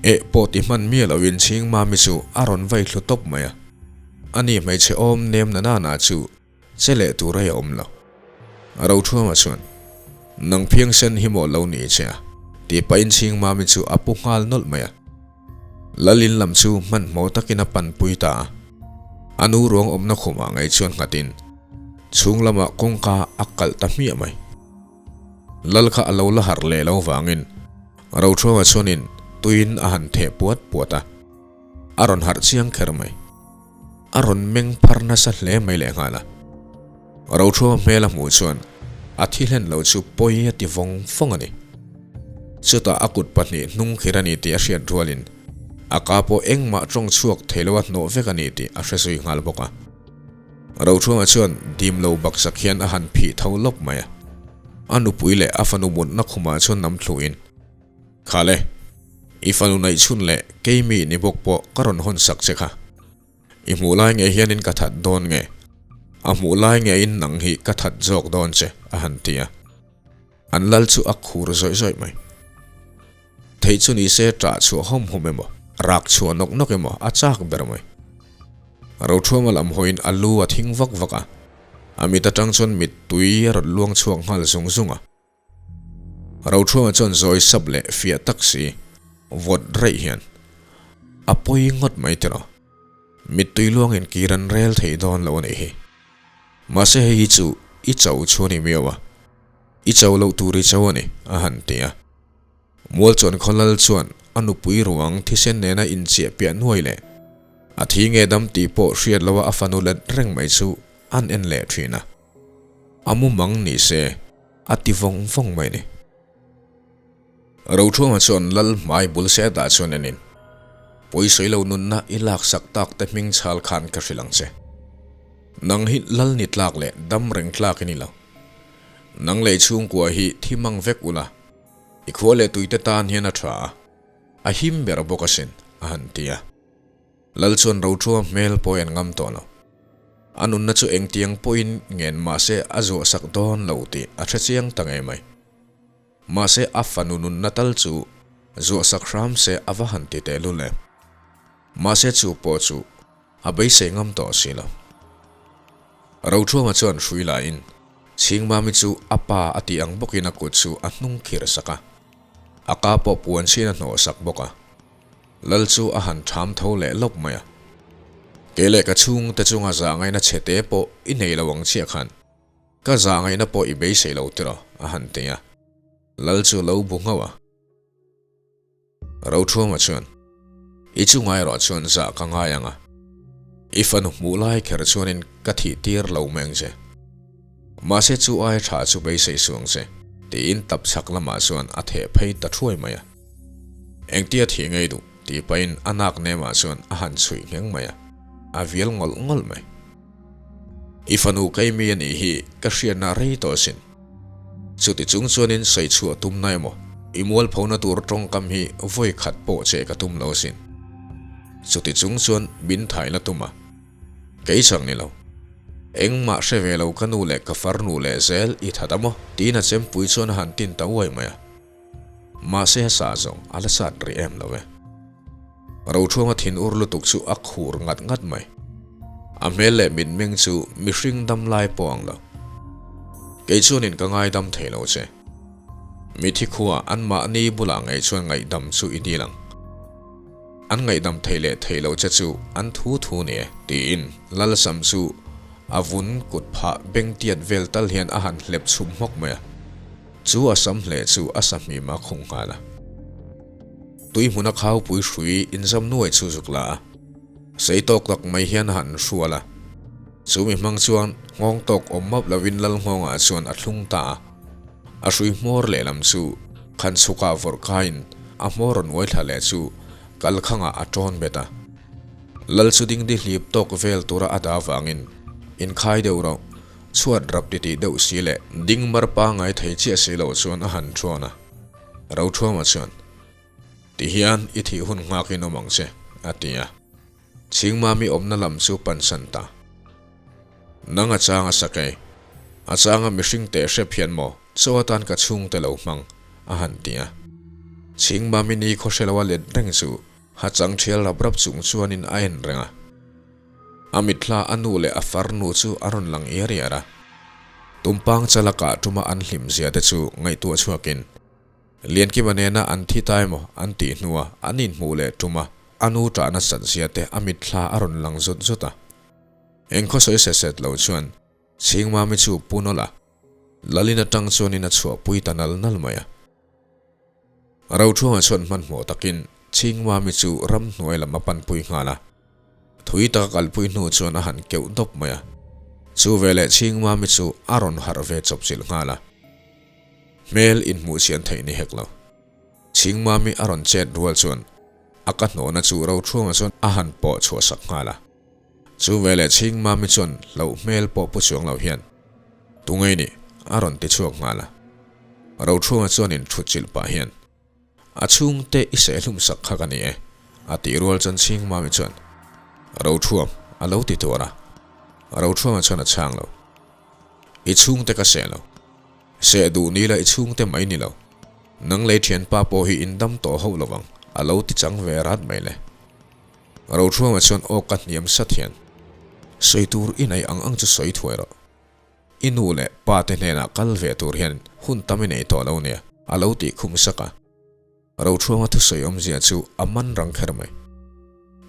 Eh pawh ti hman miah loin Chhingmami chu a rawn vai thlu tawp mai a. Ani hmeichhe awm nem na nana chu Che leh tur a awm lo. A Rothuama chuan, Nang phiangsen hi maw lo ni che a? tih pahin Chhingmami chu a pu nghal nawlh mai a. Lalin lam chu hmanhmawh takin a panpui ta a. A nu ruang awmna khumah ngei chuan nghatin chhung lamah kawngka a kalh ta hmiah mai. Lal kha a lo la harh leh lo vangin Rothuama chuanin tuiin a han theh puat puat a. A rawn harh chiang kher mai. A rawn meng phar nasa hle mai lehnghal a. Rothruama hmel a hmuh chuan a thi hlen lo chu pawi a ti vawng vawng a ni. Chutah a kut pahnih hnung khir a ni tih a hriat rualin a ka pawh engmah tawng chhuak thei lo a hnawh vek a ni tih a hre zui nghal bawk a. Rothruama chuan dim lo baksak hian a han phih tho lawp mai a. A nupui leh a fanu mutna khumah chuan nam thluin, Khale, i fanu naih chhun leh keimi ni bawk pawh ka rawn hawn sak che kha. I hmuh lai ngei hianin ka that dawn nge? A hmuh lai ngeiin nang hi ka that zawk dawn che, a han ti a. An lal chu a khur zawih zawih mai. Theih chu ni se ṭah chhuah hawm hawm emaw, rak chhuah nawk nawk emaw a chak ber mai. Roṭhuama lam hawiin a lu a thing vak vak a, a mit aṭang chuan mittui a rawn luang chhuak nghal zung zung a. Roṭhuama chuan zawi sap leh fiah tak si vawt raih hian a pawi ngawt mai tiraw. Mittui luangin kir an rel thei dawn lo a nih hi. Mahse hei hi chu i cho chu a ni miau a, i cho loh tur i cho a ni, a han ti a. Mualchuan Khawlal chuan a nupui ruang thisen nena inchiah piah nuai leh a thi nge dam tih pawh hriat loha a fanu let reng mai chu an en leh thin a. A mumang ni se a ti vawng vawng mai ni. Rothunga chuan Lal hmai bul setah chuan enin, Pawisawi lo nunna i laksak tak te hming chhal khan ka hrilh ang che. Nang hi Lal ni tlak leh dam reng tlak i ni lo. Nang leh chhungkua hi thi mang vek ula, i khua leh tuite tan hian a tha a, a him ber bawk asin, a han ti a. Lal chuan Rothua hmel pawh en ngam tawh lo. A nunna chu engtiang pawhin ngen mahse a zuahsak dawn lo tih a hre chiang ta ngei mai. Mahse a fanu nunna tal chu zuahsak hram se a va han ti tehlul em. Mahse chu pawh chu a beisei ngam tawh si lo. Rothua chuan hrui lahin Chhingmami chu a pa a tih ang bawkin a kut chu a hnung khir sak a. A ka pawh puan chhin a hnawh sak bawk a. Lal chu a han ṭham tho leh lawp mai a. Kei leh ka chhungte chunga zah ngaihna chhe te pawh i nei lo ang chiah khan ka zah ngaihna pawh i beisei lo tiraw a han ti a. Lal chu lo bu nghauh a. Roṭhuama chuan, I chunga erawh chuan zah ka ngai ang a. I fanu hmuh lai kher chuanin ka thih tir lo mai ang che. Mahse chu ai ṭha chu beisei suh ang che, tiin tap chhak lamah chuan a theh phei ta ṭhuai mai a. Engtia thih ngei duh tih pahin a nak nemah chuan a han chhuih ngheng mai a, a vial ngawlh ngawlh mai. I fanu Keimi a nih hi ka hriatna rei tawh asin. Chuti chung chuanin sawi chhuah tumna emaw i mualphona tur tawngkam hi vawi khat pawh che ka tum lo asin. Chuti chung chuan min thaina tum a, kei chang ni lo. Engmah hre ve lo ka nu leh ka farnu leh zel i that a maw? Tiin a chempui chuan a han tin ta uai mai a. Mahse a sa zawng a la sat rih em lo e. Roṭhuanga thin ur lutuk chu a khur ngat ngat mai. A hmel leh mitmeng chu mihring dam lai pawh ang lo. Kei chuanin ka ngaidam thei lo che. Mithi khua anmahni bulah ngei chuan ngaihdam chu i dil ang. An ngaihdam thei leh thei lo che chu an thu thu ni e, tiin Lalsam chu a vun kut phah bengtiat vel tal hian a han hlep chhum hmawk mai a. Chu a sam hle chu a sahmim a khung nghal a. Tui hmuna khaupui hrui inzam nuai chu zuk la a, sei tawk tak mai hian a han hrual a. Chu mi hmang chuan nghawng tawk awm map lovin lal nghawngah chuan a thlung ta a. A hrui hmawr lehlam chu khan chhukah vawrh kaiin a hmawr rawn uai thla leh chu kalkhangah a tawn bet a. Lal chu dingdi hlip tawk vel tura a dah avangin inkhai deuh rauh Chhuat rap titih deuh si leh ding mar pangai thei chiah si loh chuan a han ṭhuan a. Roṭhuama chuan, Ti hian i thih hun nghakin awm ang che, a ti a. Chhingmami awmna lam chu pansan ta. Nang a chang a sakei, a changa mihring teh hrep hian maw chaw atan ka chhungte lo hmang, a han ti a. Chhingmami ni khawhre loa let reng chu ha chang ṭhial rap rap chung chuanin a en reng a. A mitthla a nu leh a farnu chu a rawn lang iar iar a. Tumpang chala kah tuma an hlim zia te chu ngaihtuah chhuakin, Liankima nena an thi ta emaw an tih hnua an inhmuh leh tuma a nu ṭah nasat zia te a mitthla a rawn lang zut zut a. Engkhaw sawi set set lo chuan Chhingmami chu pu nawlh a, Lalin aṭang chuanin a chhuahpui ta nal nal mai a. Roṭhuanga chuan hmanhmawh takin Chhingmami chu ramhnuai lam a panpui nghal a. Thui taka kalpui hnu chuan a han keuh dawp mai a. Chu veleh Chhingmami chu a rawn harh ve chawpchilh nghal a. Hmel inhmuh chian theih ni hek lo. Chhingmami a rawn chet rual chuan a ka hnawhna chu Roṭhuanga chuan a han pawh chhuah sak nghal a. Chu veleh Chhingmami chuan hlauh hmel pawh pu chuang lo hian, Tungei ni? a rawn ti chhuak nghal a. Roṭhuanga chuan in ṭhut chilh pah hian, A chhungte i sehhlum sak kha ka ni e, a tih rual chuan Chhingmami chuan, Roṭhuam, a lo ti tuar a. Roṭhuama chuan a chhang lo. I chhungte ka seh lo. Seh duh ni la i chhungte mai ni lo. Nang lei ṭhianpa pawh hi in dam tawh hauh lovang, a lo ti chang ve rat mai le. Roṭhuama chuan aw ka hniam sat hian. Sawi tur i nei ang ang chu sawi thuai rawh. I nu leh pa te hnenah kal ve tur hian hun tam i nei tawh lo nia, a lo tih khum sak a. Rochhuanga thusawi awmzia chu a man rang kher mai.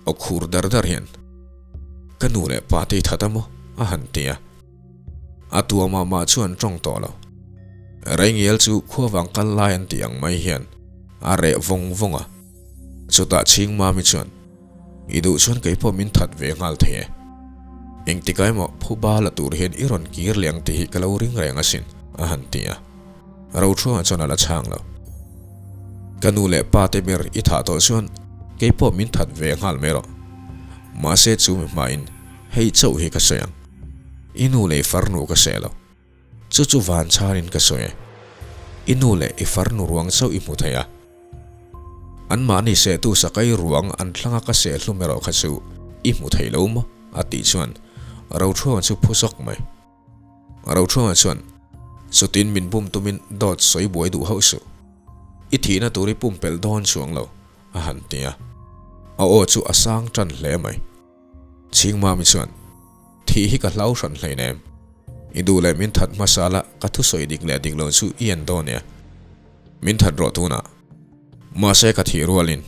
Aw khur dar dar hian, Ka nu leh pa te i that a maw? a han ti a. A tua mah mah chu an tawng tawh lo. Reingial chu khuavang kal lai an tih ang mai hian a reh vawng vawng a. Chutah Chhingmami chuan, I duh chuan kei pawh min that ve nghal thei e. Engtikah emaw phuba la tur hian i rawn kir leh ang tih hi ka lo ring reng asin, a han ti a. Rochhuanga chuan a la chhang lo. Ka nu leh pa te ber i thah tawh chuan kei pawh min that ve nghal mai rawh. Mahse chu mi hmain hei chauh hi ka sawi ang. I nu leh i farnu ka seh lo. Chu chu van chhanin ka sawi e. I nu leh i farnu ruang chauh i hmu thei a. Anmahni sehtu sakai ruang an thlanga ka seh hlum erawh kha chu i hmu thei lo maw? a tih chuan Rochhuanga chu phu zawk mai. Rochhuanga chuan, Chutin min bum tumin dawt sawi buai duh hauh suh. I thihna tur i pumpelh dawn chuang lo, a han ti a. A aw chu a sang tan hle mai. Chhingmami chuan, Thih hi ka hlau hran hleinem. I duh leh min that hmasa la, ka thusawi dik leh dik lo chu i en dawn nia. Min that rawh tunah. Mahse ka thih rualin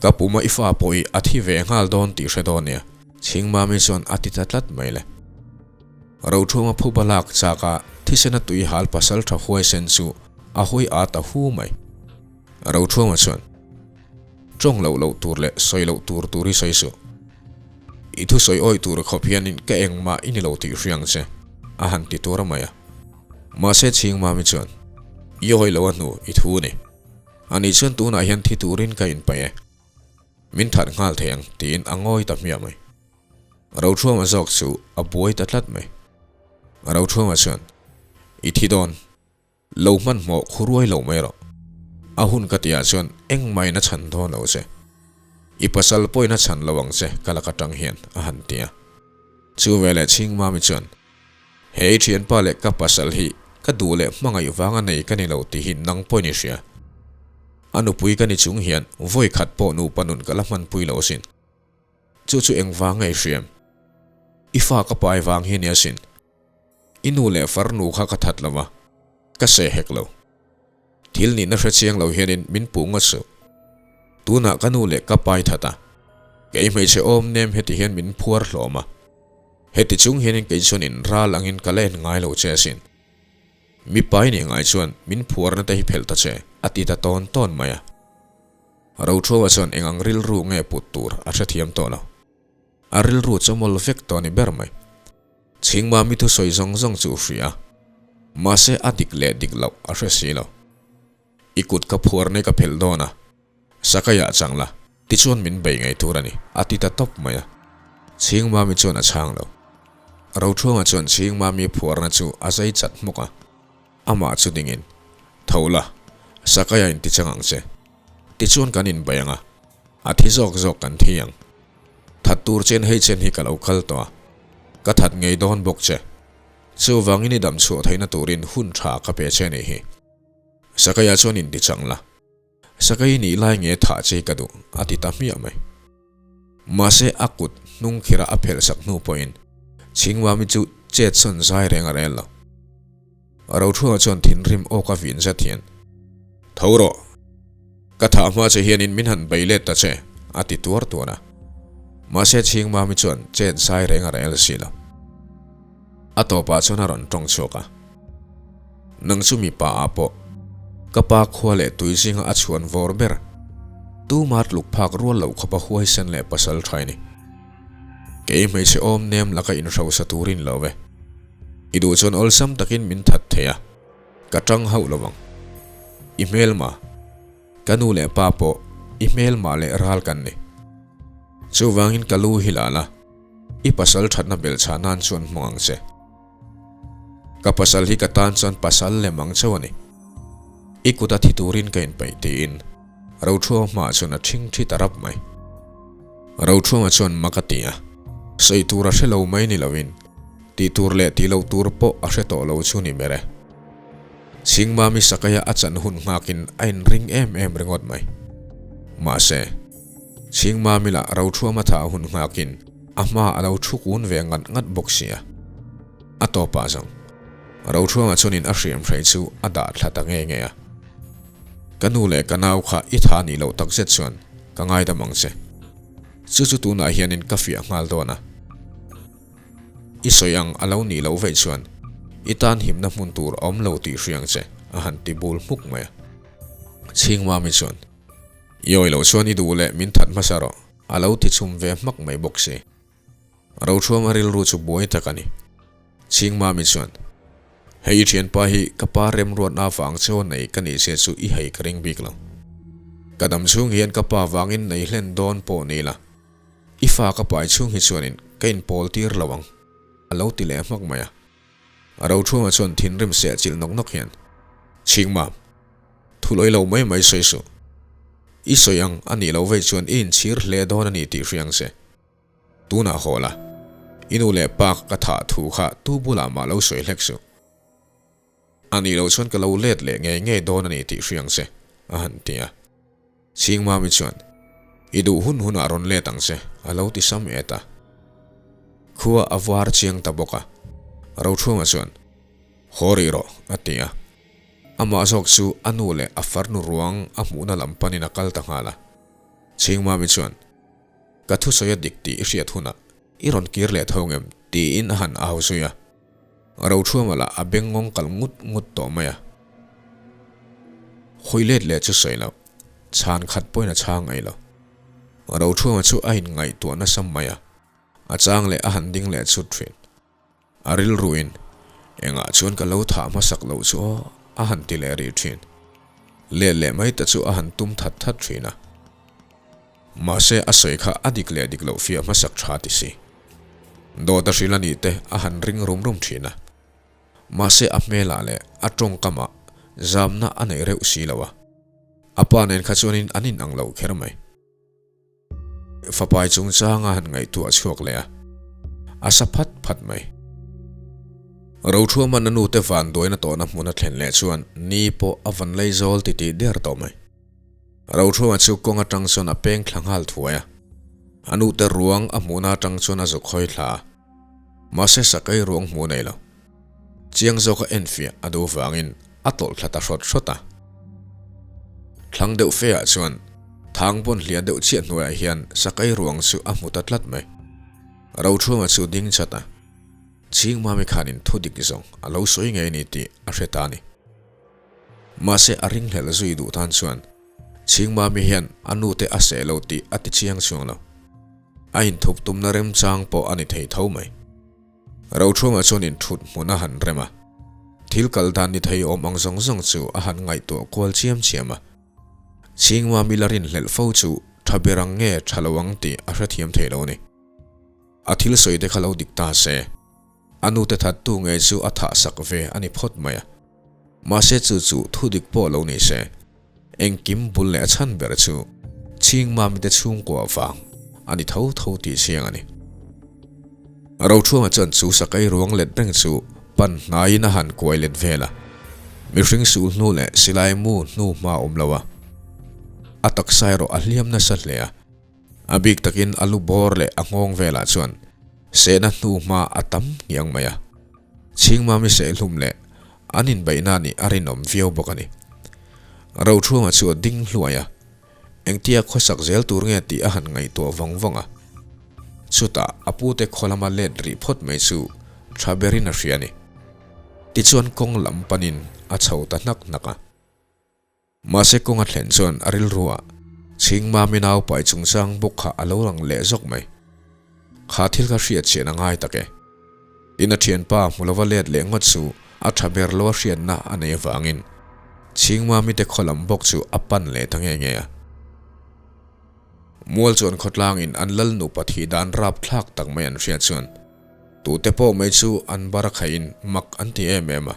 ka puma i fa pawh hi a thi ve nghal dawn tih hre dawn nia. Chhingmami chuan a ti ta tlat mai le. Rothunga phuba lak chaka thisena tui hal pasal tha huaisen chu a hawi at a hu mai. Rothunga chuan. Tawng loh loh tur leh sawi loh tur tur hi sawi suh. I thusawi awih tur khawp hianin ka engmah i ni lo tih hria ang che, a han ti tur a mai a. Mahse Chhingmami chuan, I awih lo a hnu i thu ni. Ani chuan tunah hian thi turin ka inpaih e. Min that nghal thei ang tiin a ngawi ta hmiah mai. Rochhuama zawk chu a buai ta tlat mai. Rochhuama chuan, I thi dawn. Lo hmanhmawh khuruai lo mai rawh. A hun ka tihah chuan engmah in a chhan dawn lo che. I pasal pawhin a chhan lo ang che ka lak atang hian a han ti a. Chu veleh Chhingmami chuan, He i thianpa leh ka pasal hi ka duh leh hmangaih vang a nei ka ni lo tih hi nang pawhin i hria. A nupui ka ni chung hian vawi khat pawh nupa nun ka la hmanpui lo asin. Chu chu engvang nge i hriam? I fa ka pai vang hi ni asin. I nu leh farnu kha ka that lo a, ka seh hek lo. Thil nihna hre chiang lo hianin min puh ngawt suh. Tunah ka nu leh ka pai that a, kei hmeichhe awm nem heti hian min phuar hlawm a. Heti chung hianin kei chuan in ral angin ka la en ngai lo che asin. Mipa i nih ngai chuan min phuarna te hi phelh ta che, a ti ta tawn tawn mai a. Rothruaua chuan eng ang rilru nge put tur a hrethiam tawh lo. A rilru chawmawl vek tawh a ni ber mai. Chhingmami thusawi zawng zawng chu hria a, mahse a dik leh dik loh a hre si lo. I kut ka phuar nei ka phelh dawn a, Sakaiah chang la, tichuan min bei ngei tur a ni, a ti ta tawp mai a. Chhingmami chuan a chhang lo. Rochhuanga chuan Chhingmami phuarna chu a zai chat hmawk a, amah chu dingin, Tho la, Sakaiah in ti chang ang che. Tichuan kan inbei ang a, a thi zawk zawk kan thi ang. That tur chen hei chen hi ka lo kal tawh a, ka that ngei dawn bawk che. Chuvangin i dam chhuah theihna turin hun tha ka pe che nih hi. Sakaiah chuan inti chang la, Sakai nih lai nge thah che ka duh, a ti ta hmiah mai. Mahse a kut hnung khira a phelh sak hnu pawhin Chhingmami chu chet sawn zai reng a rel lo. Rothruanga chuan thinrim awk a vin zet hian, Tho rawh! Ka thah hma che hianin min han bei let ta che, a ti tuar tuar a. Mahse Chhingmami chuan chet zai reng a rel si lo. A tawpah chuan a rawn tawng chhuak a. Nang chu mipa ah pawh ka pa khua leh tui zinga a chhuan vawr ber. Tuma tluk phak rual loh khawpa huaisen leh pasal tha i ni. Kei hmeichhe awm nem laka inhrosa turin lo ve. I duh chuan awlsam takin min that thei a, ka tang hauh lo ang. I hmelma, ka nu leh pa pawh i hmelma leh ral kan ni. Chuvangin ka lu hi la la, i pasal thatna belhchhah nan chuan hmang ang che. Ka pasal hi ka tan chuan pasal lem ang chauh a ni. I kuta thi turin ka inpeih tiin Rothruama hmaah chuan a ṭhing ṭhi ta rap mai. Rothruama chuan mak a ti a, sawi tur a hre lo mai ni loin tih tur leh tih loh tur pawh a hre tawh lo chu ni ber e. Chhingmami Sakaia a chan hun nghakin a inring em em ringawt mai. Mahse, Chhingmami lah Rothruama thah hun nghakin. A hma a lo thu kun ve ngat ngat bawk si a. A tawpah zawng Rothruanga chuanin a hriam hrei chu a dah thla ta nge nge a. Ka nu leh ka nau kha i tha nih loh takzet chuan ka ngaidam ang che. Chu chu tunah hianin ka fiah nghal dawn a. I sawi ang a lo nih loh veih chuan i tan himna hmun tur a awm lo tih hriang che a han ti bul hmuk mai a. Chhingmami chuan, I awi loh chuan i duh leh min that hmasa rawh a lo ti chhum ve hmak mai bawk si. Rothruama rilru chu buai tak a ni. Chhingmami chuan, Hei i thianpa hi ka pa remruatna vang chaw nei ka nih zia chu i hei ka ring bik lo. Ka dam chhung hian ka pa vangin nei hlen dawn pawh ni la. I fa ka pai chhung hi chuanin ka inpawl tir lo ang, a lo ti leh hmak mai a. Rothruama chuan thinrim seh chilh nawk nawk hian, Chhingmam, thulawi lo mai mai sawi suh. I sawi ang a nih loh vei chuan i inchhir hle dawn a ni tih hria ang che. Tunah haw la, i nu leh pa ka thah thu kha tu bulah mah lo sawi hlek suh. A nih loh chuan ka lo let leh ngei ngei dawn a ni tih hria ang che, a han ti a. Chhingmami chuan, I duh hun hunah rawn let ang che, a lo ti sam et a. Khua a var chiang ta bawk a. Rothruanga chuan, Haw rih rawh, a ti a. Amah zawk chu a nu leh a farnu ruang a hmuhna lam panin a kal ta nghal a. Chhingmami chuan, Ka thusawi a dik tih i hriat hunah i rawn kir leh tho ngem? tiin a han au zui a. Rothruama lah a beng ngawng kal ngut ngut tawh mai a. Hawi let leh chu sawi loh, chhan khat pawhin a chhang ei lo. Rothruama chu a inngaihtuah nasa mai a, a chang leh a han ding leh chut thin. A rilruin, Engah chuan ka lo thah hmasak loh chu aw, a han ti leh rih thin. Let leh mai te chu a han tum that that thin a. Mahse a sawi kha a dik leh dik loh fiah hmasak tha ti si. Dawt a hrilh a nih te a han ring rum rum thin a. Mahse a hmelah leh a tawngkamah zamna a nei reuh si lo a. A pa nen kha chuanin an inang lo kher mai. Fapai chungchang a han ngaihtuah chhuak leh a, a sa phat phat mai. Rothuaman a nute vanduaina tawhna hmun a thlen leh chuan ni pawh a van lei zawl titih der tawh mai. Rothuama chu kawng atang chuan a peng thla nghal thuai a, a nute ruang a hmuhna atang chuan a zuk hawi thla a, mahse sakei ruang hmuh nei lo. Chiang zawka enfiah a duh vangin a tawlh thla ta hrawt hrawt a. Thlang deuh fe ah chuan thang pawn hliah deuh chiah hnuaiah hian sakei ruang chu a hmu ta tlat mai. Rothruama chu ding chat a, Chhingmami khanin thu dik zawng a lo sawi ngei ni tih a hre ta a ni. Mahse a ringhlelh zui duh tan chuan Chhingmami hian a nute a seh lo tih a ti chiang chuang lo. A inthup tumna remchang pawh a ni thei tho mai. Rothruama chuan inthut hmun a han rem a, thil kal dan ni thei awm ang zawng zawng chu a han ngaihtuah kual chiam chiam a. Chhingma mila rinhlelh fo chu tha ber ang nge tha lo ang tih a hrethiam thei lo a ni. A thil sawi te kha lo dik ta se, a nute thattu ngei chu a thah sak ve a ni phawt mai a. Mahse chu chu thu dik pawh lo ni se, engkim bul leh a chhan ber chu Chhingmami te chhungkua vang a ni tho tho tih chiang a ni. Rothruanga chuan chu sakei ruang let reng chu pan hnaiin a han kuai let vel a, mihring sul hnu leh silai mu hnu hma awm lo a, a taksa erawh a hliam nasa hle a, a bik takin a lu bawr leh a nghawng velah chuan sehna hnu hma a tam ngiang mai a. Chhingmami sehhlum leh an inbeihna nih a rinawm viau bawk a ni. Rothruanga chu a ding hluai a, engtia khawsak zel tur nge tih a han ngaihtuah vawng vawng a. Chutah a pute khaw lama let rih phawt mai chu tha berin a hria a ni. Tichuan kawng lam panin a chho ta hnak hnak a. Mahse kawng a thlen chuan a rilru ah Chhingmami nau pai chungchang bawk kha a lo lang leh zawk mai. Kha thil kha hriat chian a ngai tak e. Tin a thianpa hmu lova let leh ngawt chu a tha ber lo a hriatna a nei avangin Chhingmami te khaw lam bawk chu a pan leh ta nge nge a. Mual chuan khawtlangin an lal nupa thih dan rap thlak tak mai an hriat chuan tute pawh mai chu an bar a khaihin mak an ti em em a.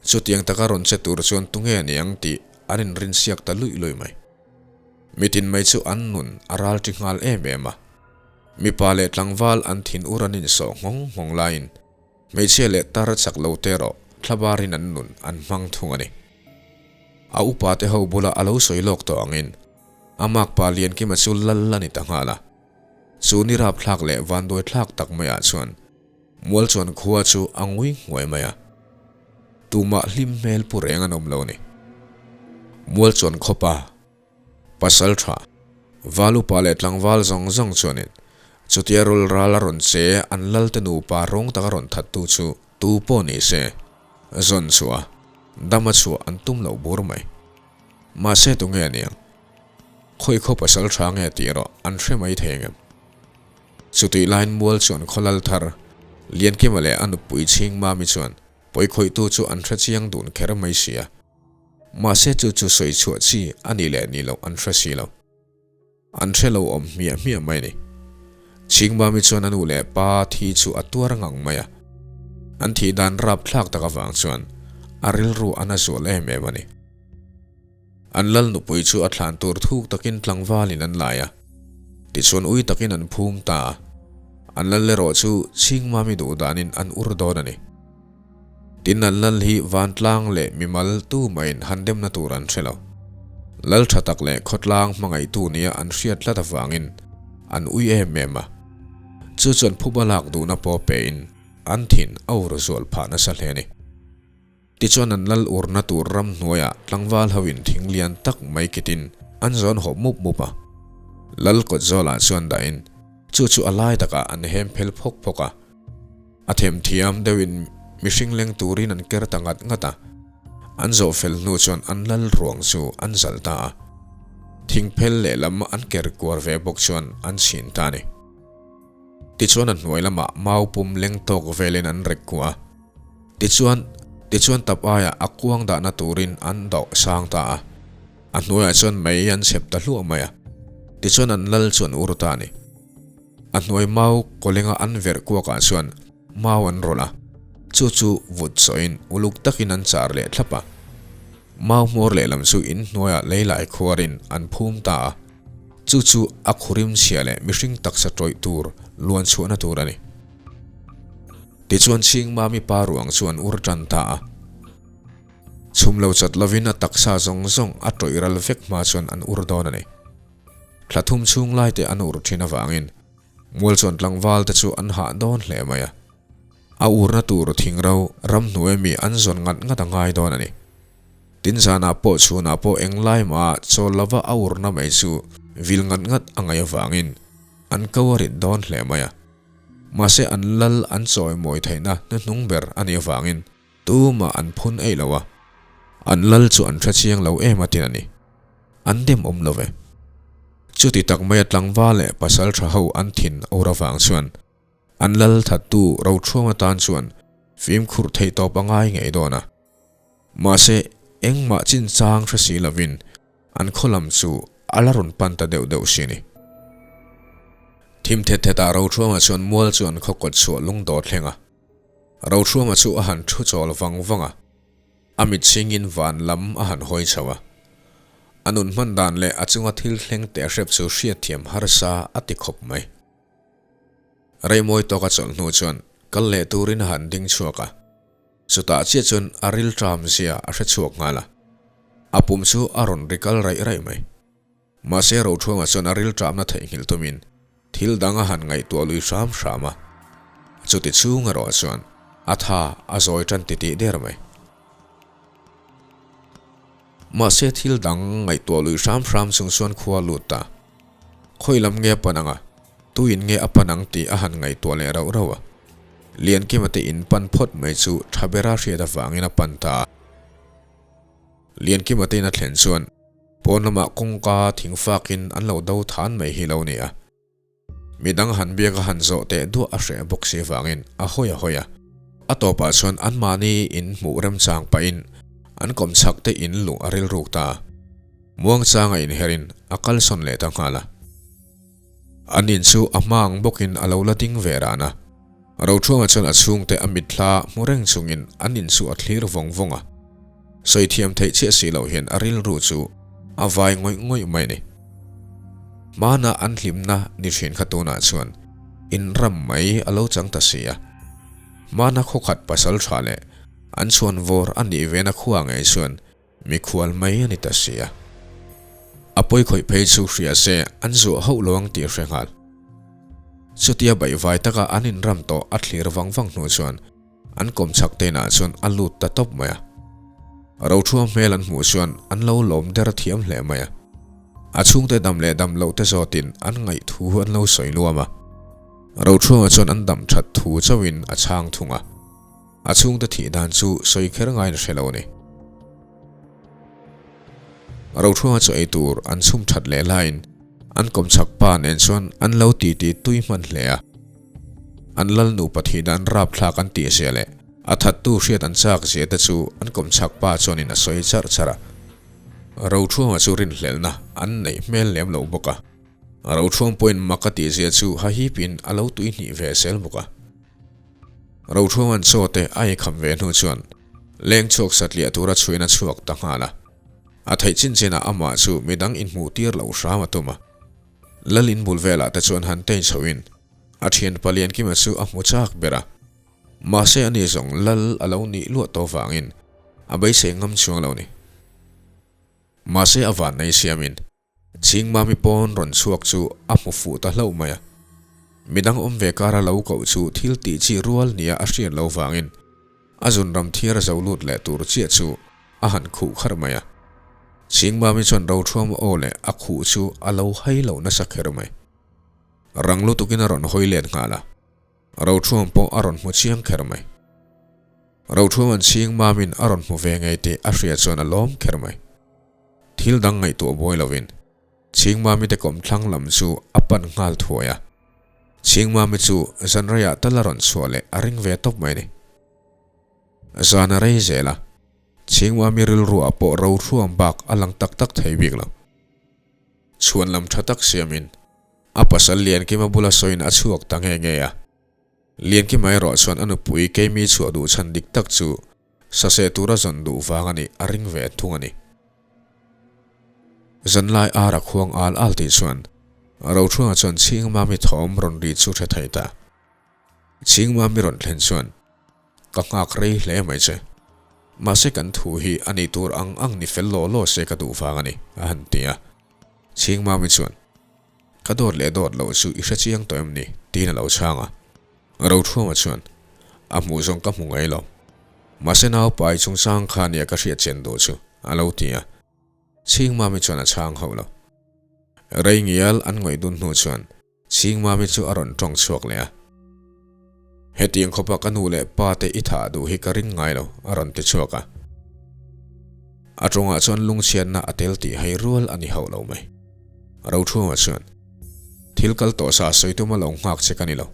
Chutiang taka rawn che tur chuan tunge a ni ang tih an inrinsiak ta luih luih mai. Mitin mai chu an nun a ral ṭi nghal em em a. Mipa leh tlangval an thin ur an insawh nghawng nghawng laiin hmeichhia leh tar chak lo te erawh thlabarin an nun an hmang thung a ni. A upa te ho bula a lo sawi lawk tawh angin a makpa Liankima chu lal a ni ta nghal a. Chu ni rapthlak leh vanduaithlak tak maiah chuan Mualchuan khua chu a ngui nghuai mai a, tumah hlim hmel pu reng an awm lo a ni. Mualchuan khawpa pasal tha, val upa leh tlangval zawng zawng chuanin chutia rul ral a rawn che an lalte nupa rawng taka rawn thattu chu tu pawh ni se, zawn chhuah a, dam a chhuah an tum loh bur mai. Mahse tunge a niang? Khawi khaw pasal tha nge tih erawh an hre mai thei angem? Chutih laiin mual chuan khawlal thar Liankima leh a nupui Chhingmami chuan pawikhawihtu chu an hre chiang dun kher mai si a. Mahse chu chu sawi chhuah chi a nih leh nih loh an hre si lo. An hre lo awm hmiah hmiah mai a ni. Chhingmami chuan a nu leh pa thi chu a tuar ngang mai a. An thih dan rapthlak tak avang chuan a rilru a na zual em em a ni. An lal nupui chu a thlan tur thuk takin tlangvalin an lai a, tichuan ui takin an phum ta a. An lal erawh chu Chhingmami duh danin an ur dawn a ni. Tin an lal hi vantlang leh mimal tu mahin han demna tur an hre lo. Lal tha tak leh khawtlang hmangaihtu nia an hriat tlat avangin an ui em em a. Chu chuan phuba lak duhna pawh pein an thin a ur zual phah nasa hle a ni. Tichuan an lal urna tur ramhnuaiah tlangval hoin thing lian tak mai kitin an zawn hawp mup mup a. Lal kawt zawlah chuan dahin chu chu a lai takah an hem phel phawk phawk a. A themthiam deuhin mihring leng turin an ker ta ngat ngat a. An zawh fel hnu chuan an lal ruang chu an zalh ta a. Thing phel lehlam an ker kuar ve bawk chuan an chhin ta a ni. Tichuan a hnuai lamah mau pum leng tawk velin an rek kuah a. Tichuan, tichuan tap aiah a kuang dahna turin an dawh sang ta a. A hnuaiah chuan mei an chhep ta hluah mai a. Tichuan an lal chu an ur ta a ni. A hnuai mau kawlenga an verh kuakah chuan mau an rawlh a. Chu chu vut sawhin uluk takin an char leh thlap a. Mau hmawr lehlam chu in hnuaiah leilai khuarin an phum ta a. Chu chu a khurim chhia leh mihring taksa tawih tur luan chhuahna tur a ni. Tichuan Chhingmami pa ruang chu an ur tan ta a. Chhum lo chat lovin a taksa zawng zawng a tawih ral vek hma chuan an ur dawn a ni. Thla thum chhung lai te an ur thin avangin mual chuan tlangval te chu an hah dawn hle mai a. A urna tur thingro ramhnuai mi an zawn ngat ngat a ngai dawn a ni. Tin zanah pawh chhunah pawh englai mah chawl lova a urna mai chu vil ngat ngat a ngaih avangin an ko a rit dawn hle mai a. Mahse an lal an chawimawi theihna hnuhnung ber a nih avangin tumah an phun eih lo a, an lal chu an hre chiang lo em a tin a ni. An dem awm lo ve. Chuti tak maia tlangval leh pasal tha ho an thin a ur avang chuan an lal thattu Roṭhuam atan chuan fimkhur theih tawp a ngai ngei dawn a. Mahse, engmah chinchang hre si lovin an khaw lam chu a la rawn pan ta deuh deuh si ni. Thim thet thetah Roṭhuama chuan mual chu an khaw kawt chhuah lung dawt thleng a. Roṭhuama chu a han thu chawl vang vang a, a mit chhingin van lam a han hawi chho a. A nun hman dan leh a chunga thil thleng teh hrep chu hriatthiam harsa a ti khawp mai. Reimawi tawka chawlh hnu chuan kal leh turin a han ding chhuak a. Chutah chiah chuan a rilṭam zia a hre chhuak nghal a, a pum chu a rawn ri kal raih raih mai. Mahse Roṭhuanga chuan a rilṭamna theihnghilh tumin thil dang a han ngaihtuah lui hram hram a, chuti chhung erawh chuan a tha a zawi ṭan titih der mai. Mahse thil dang ngaihtuah lui hram hram chung chuan khua lut ta. Khawi lam nge a pan ang a? Tuin nge a pan ang tih a han ngaihtuah leh rauh rauh a. Liankima te in pan phawt mai chu tha bera hriat avangin a pan ta a. Liankima te in a thlen chuan pawn lamah kawngka thing fakin an lo do than mai hi lo ni a. Midang han biak a han zawh teh duah a hreh bawk si avangin a hawi a hawi a. A tawpah chuan anmahni in hmuh remchang pahin an kawmchhak te in luh a rilruk ta a. Muangchanga inherin a kalsawn leh ta nghal a. An in chu a hma ang bawkin a lo la ding ve ran a. Roṭhuama chuan a chhungte a mitthla hmu reng chungin an in chu a thlir vawng vawng a. Sawi thiam theih chiah si loh hian a rilru chu a vai ngawih ngawih mai a ni. Hmana an hlimna ni thin kha tunah chuan in ram mai a lo chang ta si a. Hmana khawkhat pasal tha leh an chhuan vawr a nih vena khua ngei chuan Mikhual mai a ni ta si a. A pawi khawih phei chu hria se an zuah hauh lo ang tih a hre nghal. Chutia baihvai taka an inram tawh a thlir vang vang hnu chuan an kawmchhak te inah chuan a lut ta tawp mai a. Rothua hmel an hmuh chuan an lo lawm der thiam hle mai a. A chhungte dam leh dam loh te zawtin an ngaih thu an lo sawi nuam a. Rothua chuan an dam that thu chauhin a chhang thung a. A chhungte thih dan chu sawi kher ngaiin a hre lo a ni. Rothruanga chu ei tur an chhum that leh laiin an kawmchhak pa nen chuan an lo titi tui hman hle a. An lal nupa thih dan rapthlak an tih zia leh a thattu hriat an chak zia te chu an kawmchhak pa chuanin a sawi charh charh a. Rothruanga chu rinhlelhna an neih hmel lem lo bawk a. Rothruang pawhin mak a tih zia chu hahipin a lo tuihnih ve zel bawk a. Rothruanga'n chaw te a eikham ve hnu chuan leng chhuak satliah tura chhuin a chhuak ta nghal a. A theih chin chinah amah chu midang inhmuh tir loh hram a tum a. Lal in bul velah te chuan han tei chhoin a thian Paliankima chu a hmu chak ber a. Mahse ani zawng Lal a lo nih luah tawh vangin a beisei ngam chuang lo ni. Mahse a vannei siamin Chhingmami pawn rawn chhuak chu a hmu fuh ta hlauh mai a. Midang awm ve kara lo koh chu thil tih chi rual nia a hriat lo vangin a zun ram thiar zo lut leh tur chiah chu a han khuh kharh mai a. Chhingmami chuan Rothuama aw leh a khuh chu a lo hai lo nasa kher mai. Rang lutukin a rawn hawi let nghal a. Rothuam pawh a rawn hmu chiang kher mai. Rothuaman Chhingmamin a rawn hmu ve ngei tih a hriat chuan a lawm kher mai. Thil dang ngaihtuah buai lovin Chhingmami te kawmthlang lam chu a pan nghal thuai a. Chhingmami chu zanreiah tal a rawn chhuah leh a ring ve tawp mai a ni. Zan a rei zel a, Chhingmami rilruah pawh rohruam bak a lang tak tak thei bik lo. Chhuan lam tha tak siamin a pasal Liankima bula sawiin a chhuak ta nge nge a. Liankima erawh chuan a nupui Keimi chhuah duh chhan dik tak chu Saseh tura zawn duh vang a nih a ring ve thung a ni. Zanlai ar a khuang al al tih chuan Rothruanga chuan Chhingmami thawm rawn ri chu hre thei ta. Chhingmami rawn thlen chuan ka nghak rei hle mai che. Mahse kan thu hi a nih tur ang ang ni fel law law se ka duh vang a ni a han ti a. Chhingmami chuan ka dawt leh dawt loh chu i hre chiang tawh em ni? tiin a lo chhang a. Rothuama chuan, A hmuh zawng ka hmu ngai lo. Mahse naupai chungchang kha nia ka hriat chen duh chu, a lo ti a. Chhingmami chuan a chhang hauh lo. Rei ngial an ngawih dun hnu chuan Chhingmami chu a rawn tawng chhuak leh a. Hetiang khawpa ka nu leh pa te i thah duh hi ka ring ngai lo, a rawn ti chhuak a. A tawngah chuan lungchhiatna a tel tih hai rual a ni hauh lo mai. Rothuama chuan, Thil kal tawh sa sawi tuma lo nghak che ka ni lo.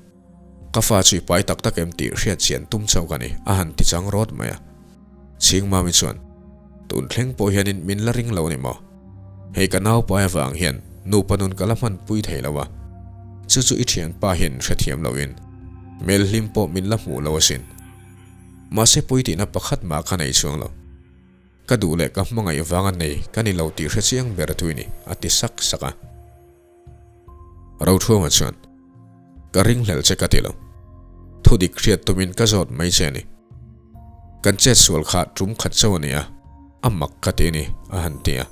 Ka fa chu i pai tak tak em tih hriat chian tum chauh ka ni, a han ti chang rawt mai a. Chhingmami chuan, Tun thleng pawh hianin min la ring lo ni maw? Hei ka nau pai avang hian nupa nun ka la hmanpui thei lo a, chu chu i thianpa hian hrethiam loin hmel hlim pawh min la hmuh lo asin. Mahse pawi tihna pakhat mah ka nei chuang lo. Ka duh leh ka hmangaih vanga nei ka ni lo tih hre chiang ber tui ni, a ti sak sak a. Rothuama chuan, Ka ringhlelh che ka ti lo. Thudik hriat tumin ka zawt mai che a ni. Kan chet sual kha tum khat chauh a ni a, a mak ka ti a ni, a han ti a.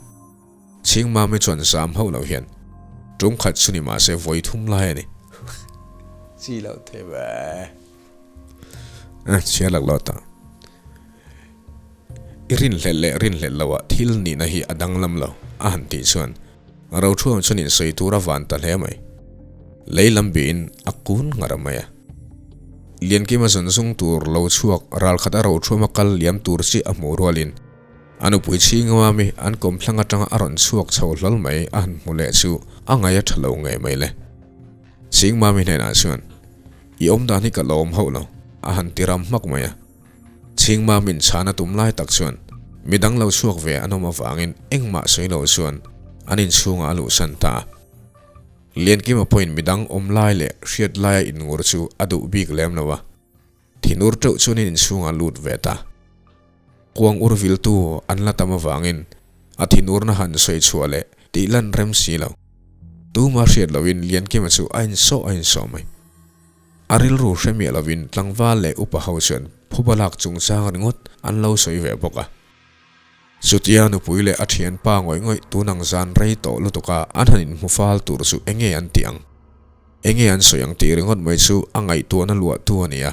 Chhingmami chuan zam hauh loh hian, Tum khat chu ni mahse vawi thum lai a ni. Chi loh thei ve. A chhiar lak lo ta. I rinhlelh leh rinhlelh loh ah thil nihna hi a danglam lo, a han tih chuan Rothuam chuan insawi tur a van ta hle mai. Lei lam bihin a kun ngar mai a. Liankima zawn zung tur lo chhuak ralkhat a Rothuama kal liam tur chi a hmuh rualin a nupui Chhingmami an kawmthlang atanga a rawn chhuak chho hlawl mai a han hmu leh chu a ngaih a tha lo ngei mai le. Chhingmami hnenah chuan I awm dan hi ka lawm hauh lo, a han ti ram hmak mai a. Chhingma min chhan a tum lai tak chuan midang lo chhuak ve an awm avangin engmah sawi lo chuan an inchhungah a luhsan ta a. Liankima pawhin midang awm lai leh hriat laia inngur chu a duh bik lem lo a, thinur teuh chuan in inchhungah a lut ve ta. Kuang ur viltu an la tam avangin a thinurna han sawi chhuah leh tih lan rem si lo. Tuma hriat lohin Liankima chu a insawh a insawh mai. A rilru hre miah lovin tlangval leh upa ho chuan phuba lak chungchang ringawt an lo sawi ve bawk a. Chutia nupui leh a thianpa ngawih ngawih tunang zan rei tawh lutuka an han inhmu fal tur chu enge an tih ang? Enge an sawi ang tih ringawt mai chu a ngaihtuahna luahtu a ni a.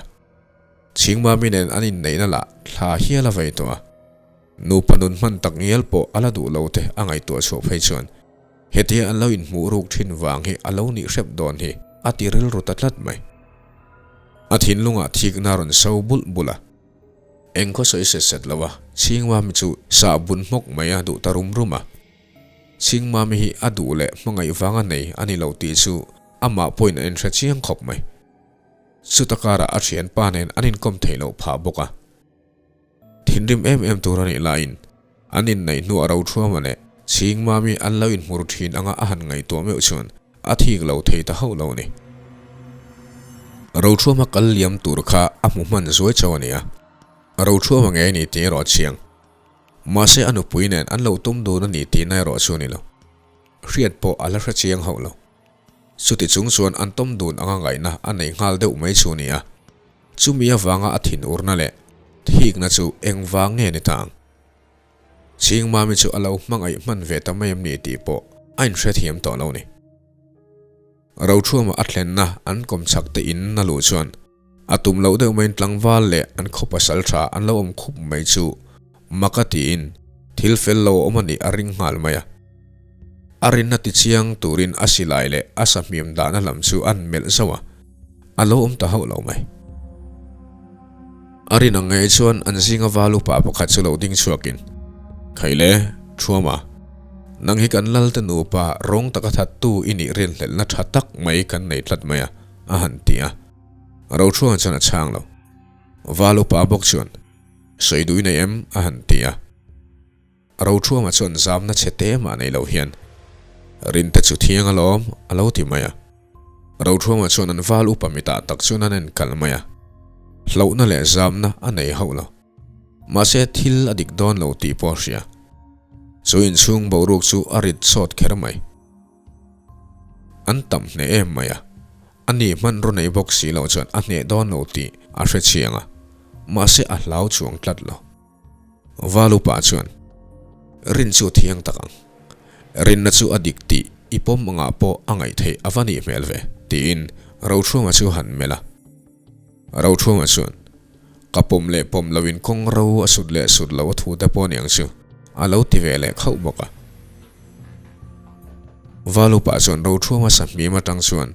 Chhingmami nen an inneihna lah thla hial a vei tawh a. Nupa nun hman tak ngial pawh a la duh lo te a ngaihtuah chhuah phei chuan hetia an lo inhmuh ruk thin vang hi a lo nih hrep dawn hi a ti rilru ta tlat mai. A thinlungah thikna a rawn so bulh bulh a. Eng khaw sawi set set lo a, Chhingmami chu sah bun hmawk mai a duh ta rum rum a. Chhingmami hi a duh leh hmangaih vang a nei a ni lo tih chu amah pawhin a inhre chiang khawp mai. Chuta karah a thianpa nen an inkawm theih loh phah bawk a. Thinrim em em tur a nih laiin an inneih hnuah Rothuama leh Chhingmami an lo inhmur thin anga a han ngaihtuah meuh chuan a thik lo thei ta hauh lo a ni. Rothuama kal liam tur kha a hmu hman zuai chauh a ni a, Rothuama ngei a ni tih erawh a chiang. Mahse a nupui nen an lo tum dun a ni tihna erawh chu a ni lo. Hriat pawh a la hre chiang hauh lo. Chuti chung chuan an tawm dun anga ngaihna a nei nghal deuh mai chu a ni a. Chumi avanga a thin urna leh thikna chu engvang nge ni ta ang? Chhingmami chu a lo hmangaih hman ve ta mai em ni tih pawh a inhrethiam tawh lo ni. Rothuama a thlenna an kawm chak te in a luh chuan a tum loh deuh maiin tlangval leh an khaw pasal tha an lo awm khup mai chu mak a tiin thil fel lo awm a nih a ring nghal mai a. A rinna tichiang turin a silai leh a sahmiam dahna lam chu an melh zauh a, a lo awm ta hauh lo mai. A rin ang ngei chuan an zinga val upa pakhat chu lo ding chhuakin, Khaile, Thuama, nang hi kan Lalte nupa rawng taka thattu i nih rinhlelhna tha tak mai kan nei tlat mai a, a han ti a. Rothuanga chuan a chhang lo. Val upa bawk chuan, Sawi duh i nei em? a han ti a. Rothuama chuan zamna chhe te mah nei lo hian, Rinte chu thiang alawm, a lo ti mai a. Rothuama chuan an val upa mitah tak chuan an en kal mai a. Hlauhna leh zamna a nei hauh lo. Mahse thil a dik dawn lo tih pawh a hria. Chu inchhung boruak chu a rit sawt kher mai. An tam hneh em mai a. A ni hmanraw nei bawk si lo chuan a hneh dawn lo tih a hre chiang a. Mahse a hlau chuang tlat lo. Valupa chuan, Rin chu thiang tak ang. Rinna chu a dik tih i pawm angah pawh a ngaih theih a va nih hmel ve, tiin Rothuama chu han melh a. Rothuama chuan, Ka pawm leh pawm loin kawng ro a sut leh sut lo a thu te pawh aniang chu, a lo ti ve leh khauh bawk a. Valupa chuan Rothuama sahmim atang chuan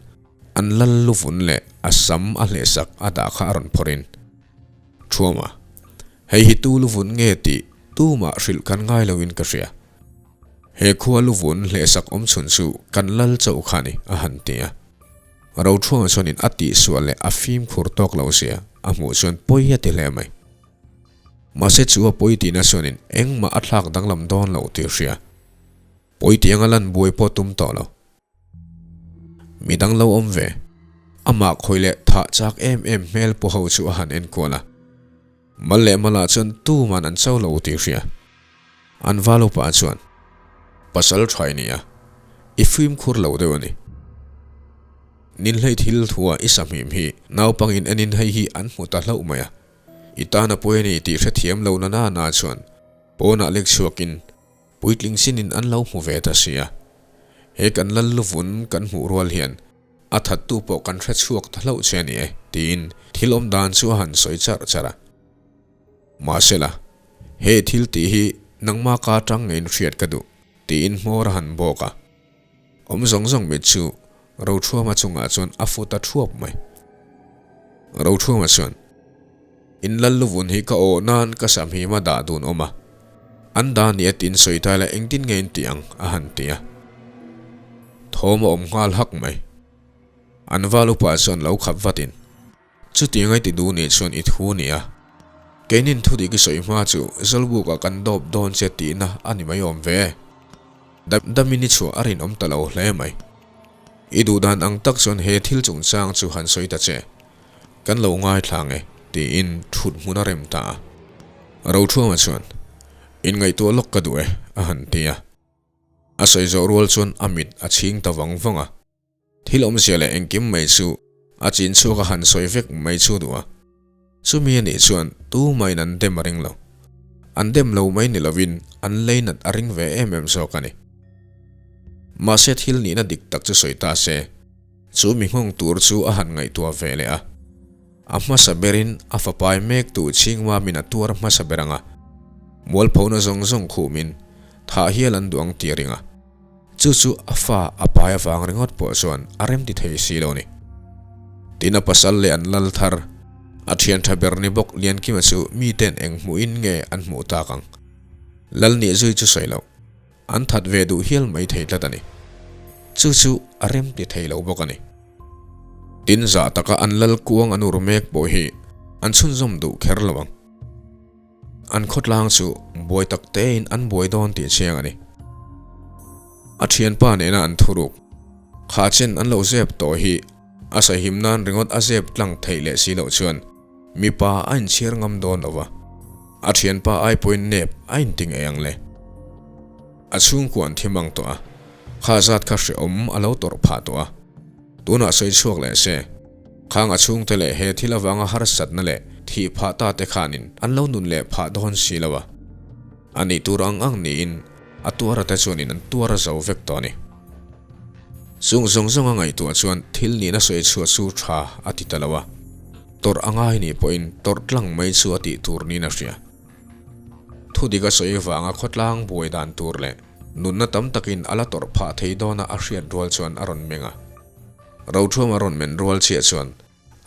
an lal luvun leh a sam a hlehsak a dah kha a rawn phawrhin, Thuama, hei hi tu luvun nge tih tumah hrilh kan ngai loin ka hria. He khua luvun hlehsak awm chhun chu kan lal chauh kha ni, a han ti a. Rothuama chuanin a tihsual leh a fimkhur tawk lo zia a hmuh chuan pawi a ti hle mai. Mahse chu a pawi tihna chuanin engmah a thlak danglam dawn lo tih hria. Pawi tih anga lan buai pawh tum tawh lo. Midang lo awm ve. Amah khawi leh thah chak em em hmel pu ho chu a han enkual a. Mal leh malah chuan tuman an cho lo tih hria. An val upa chuan, Pasal tha i ni a, i fimkhur lo deuh a ni. Ninhlei thil thua i sahmim hi naupangin enin hei hi an hmu ta hlauh mai a. I tan a pawi a ni tih hrethiam lo na na na chuan pawnah lek chhuakin Puitling sinin an lo hmu ve ta si a, he kan lal luvun kan hmuh rual hian a thattu pawh kan hre chhuak ta hlauh che a ni e, tiin thil awm dan chu a han sawi charh charh a. Mahsela, he thil tih hi nangma ka atang ngeiin hriat ka duh, tiin hmawr a han bawk a. Awm zawng zawng mit chu Rothuama chungah chuan a fu ta thuap mai. Rothuama chuan, In lal luvun hi ka awh nan ka sam hi ma dah dun awm a. An dah ni a tin sawi ta ila engtin nge in tih ang? a han ti a. Thawm a awm nghal hak mai. An val upa chuan lo khap vatin. Chutiang ai ti duh nih chuan i thu ni a, keinin thu dik i sawi hma chu Zawlbukah kan dawp dawn che tihna a ni mai awm ve. Damin i chhuah a rinawm ta lo hle mai. I duh dan ang tak chuan he thil chungchang chu han sawi ta che. Kan lo ngaithla ang e, tiin thut hmun a rem ta a. Rothuama chuan, Inngaihtuah lawk ka duh e, a han ti a. A sawi zawh rual chuan a mit a chhing ta vang vang a. Thil awmzia leh engkim mai chu a chin chhuak a han sawi vek mai chu duh a. Chumi a nih chuan tumahin an dem a ring lo. An dem lo mai ni lovin an leinat a ring ve em em zawk a ni. Mahse thil nihna dik tak chu sawi ta se. Chu mi nghawng tur chu a han ngaihtuah ve leh a. A hmasa berin a fapai mektu Chhingmamin a tuar hmasa ber ang a, mualphona zawng zawng khumin thah hial an duh ang tih a ring a. Chu chu a fa a pai avang ringawt pawh chuan a remti thei si lo ni. Tin a pasal leh an lal thar, a thian tha ber ni bawk Liankima chu miten eng hmuhin nge an hmuh tak ang? Lal nih zui chu sawi loh. An that ve duh hial mai thei tlat a ni. Chu chu a remti thei lo bawk a ni. Tin zah taka an lal kuang an ur mek pawh hi an chhunzawm duh kher lo ang. An khawtlang chu buai tak tein an buai dawn tih chiang a ni. A thianpa nena an thuruk kha chen an lo zep tawh hi a sahim nan ringawt a zep tlang theih leh si loh chuan Mipa a inchhiar ngam dawn lo va, a thianpa ai pawhin nep a inti ngei ang le. A chhungkua an thim ang tawh a, kha zat kha hrehawm a lo tawrh phah tawh a. Tunah sawi chhuak leh se, khang a chhungte leh he thil avanga harsatna leh thih phah ta te khanin an lo nun leh phah dawn si lo a. A nih tur ang ang niin a tuara te chuanin an tuar a zo vek tawh a ni. Chung zawng zawng a ngaihtuah chuan thil nihna sawi chhuah chu tha a ti ta lo a. Tawrh a ngai nih pawhin tawrh tlang mai chu a tih tur niin a hria. Thudik a sawi vanga khawtlang buai dan tur leh nunna tam takin a la tawrh phah thei dawna a hriat rual chuan a rawn meng a. Rothuam a rawn men rual chiah chuan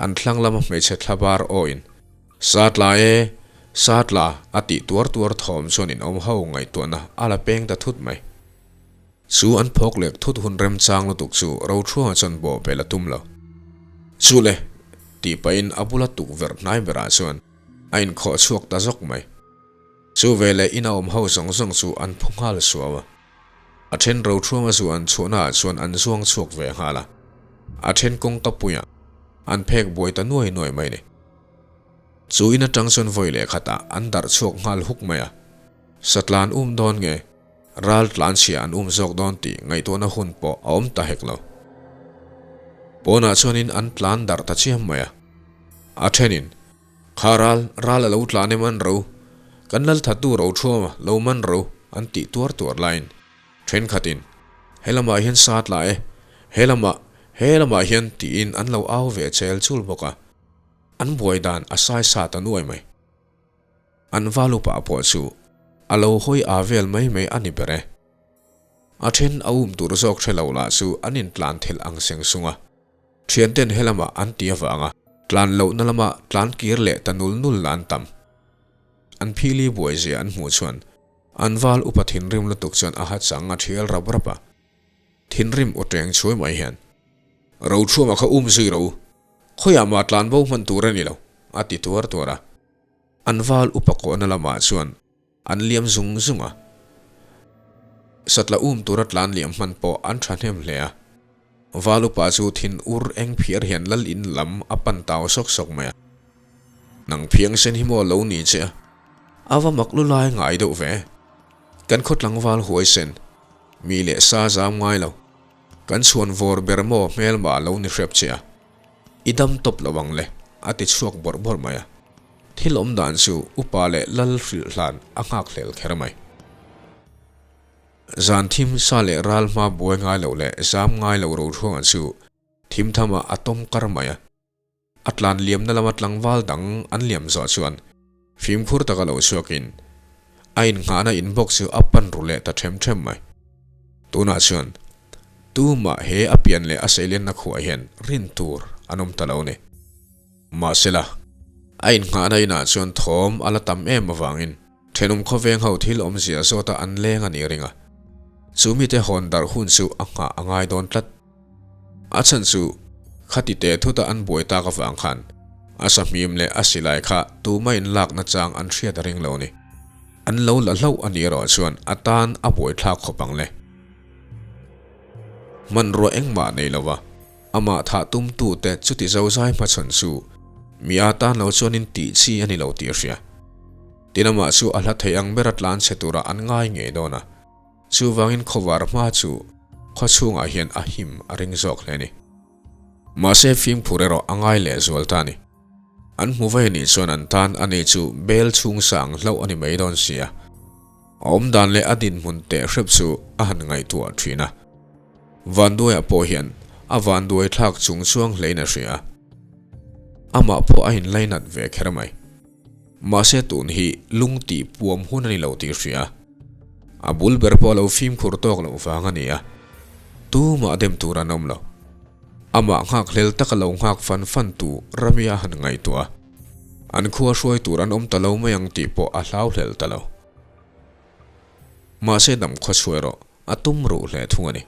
an thlang lama hmeichhe thlabar awin, Sa tla e, sa tla a tih tuar tuar thawm chuan inawm ho ngaihtuahna a la peng ta thut mai. Chu an phawk lek thut hun remchang lutuk chu Rothuanga chuan bawh pel a tum lo. Chu le! tih pahin a bula tukverh hnai berah chuan a inkhawh chhuak ta zawk mai. Chu veleh in a awm ho zawng zawng chu an phu nghal suau a. A then Rothuanga zu an chhuahnaah chuan an zuang chhuak ve nghal a. A then kawngka puiah an phek buai ta nuai nuai mai ni. Chu in atang chuan vawi leh khatah an darh chhuak nghal huk mai a. Satlan um dawn nge? Ral tlanchhia an um zawk dawn tih ngaihtuahna hun pawh a awm ta hek lo. Pawnah chuanin an tlan darh ta chiam mai a. A thenin, Kha ral, ral a lo tlan em an ro, kan lal thattu ro thuam a, lo man ro, an tih tuar tuar laiin thenkhatin, He lamah hian sa tla e, he lamah, he lamah hian tiin an lo au ve chel chul bawk a. An buai dan a sai sa ta nuai mai. An val upa pawh chu a lo hawi aa vel mai mai a ni ber e. A then a um tur zawk hre lo lah chu an intlan thelh ang seng sung a. Thianten he lamah an ti avanga tlan lohna lama tlan kir leh ta nul nul lah an tam. An phili buai zia an hmuh chuan an val upa thinrim lutuk chuan a ha chang a thial rap rap a. Thinrim aw teng chhuai mai hian, Rothuama kha um zui ro, khawiah mah tlan bo hman tur a ni lo, a ti tuar tuar a. An val upa kawhna lamah chuan an liam zung zung a. Satla um tura tlan liam hman pawh an thahnem hle a. Val upa chu thin ur eng phiar hian lal in lam a pan tau sawk sawk mai a. Nang phiang sen hi maw lo ni che a? A va mak lu lai ngai deuh ve. Kan khaw tlangval huai sen, mi leh sa zam ngai lo. Kan chhuan vawr ber maw hmelma lo ni hrep che a? I dam tawp lo ang le, a ti chhuak bawrh bawrh mai a. Thil awm dan chu upa leh lal hrilh hlan a nghak hlel kher mai. Zan thim sa leh ral hma buai ngai lo leh zam ngai lo Rothruanga chu thim thamah a tawm kar mai a. A tlan liamna lama tlangval dang an liam zawh chuan fimkhur taka lo chhuakin a innghahna in bawk chu a pan ru leh ta them them mai. Tunah chuan tumah he a pian leh a seilenna khuah hian rin tur an awm ta lo ni. Mahsela, a innghahna inah chuan thawm a la tam em avangin thenawm khawveng ho thil awmzia zawta an leng a nih ring a, chu mite hawn darh hun chu a nghah a ngai dawn tlat. A chhan chu khati teh thuta an buai tak avang khan a sahmim leh a silai kha tuma inlak nachang an hriat a ring lo ni. An lo la hlauh a nih erawh chuan a tan a buaithlak khawp ang le. Hmanrua engmah nei lova amah thah tumtute chuti zozai hmachhawn chu mi a tan lo chuanin tih chi a ni lo tih a hria. Tin amah chu a hla thei ang bera tlan chhe tura an ngai ngei dawn a. Chuvangin khawvar hma chu khaw chhungah hian a him a ring zawk hle a ni. Mahse fimkhur erawh a ngai leh zual ta a ni. An hmu vei anih chuan an tan a ni chu bel chhung sang hlauh a ni mai dawn si a. A awmdan leh a dinhmun teh hrep chu a han ngaihtuah thin a. Vanduaiah pawh hian A vanduai thlak chung chuang hlein a hria. Amah pawh a inlainat ve kher mai. Mahse tun hi lung tih puam hun a ni lo tih hria. A bul ber pawh a lo fimkhur tawk loh vang a ni a. Tumah dem tur an awm lo. Amah nghak hlel taka lo nghak fan fan tu Ramia han ngaihtuah a. An khua hruai tur an awm ta lo mai ang tih pawh a hlau hlel ta lo. Mahse dam khaw chhuah erawh a tum ruh hle thung a ni.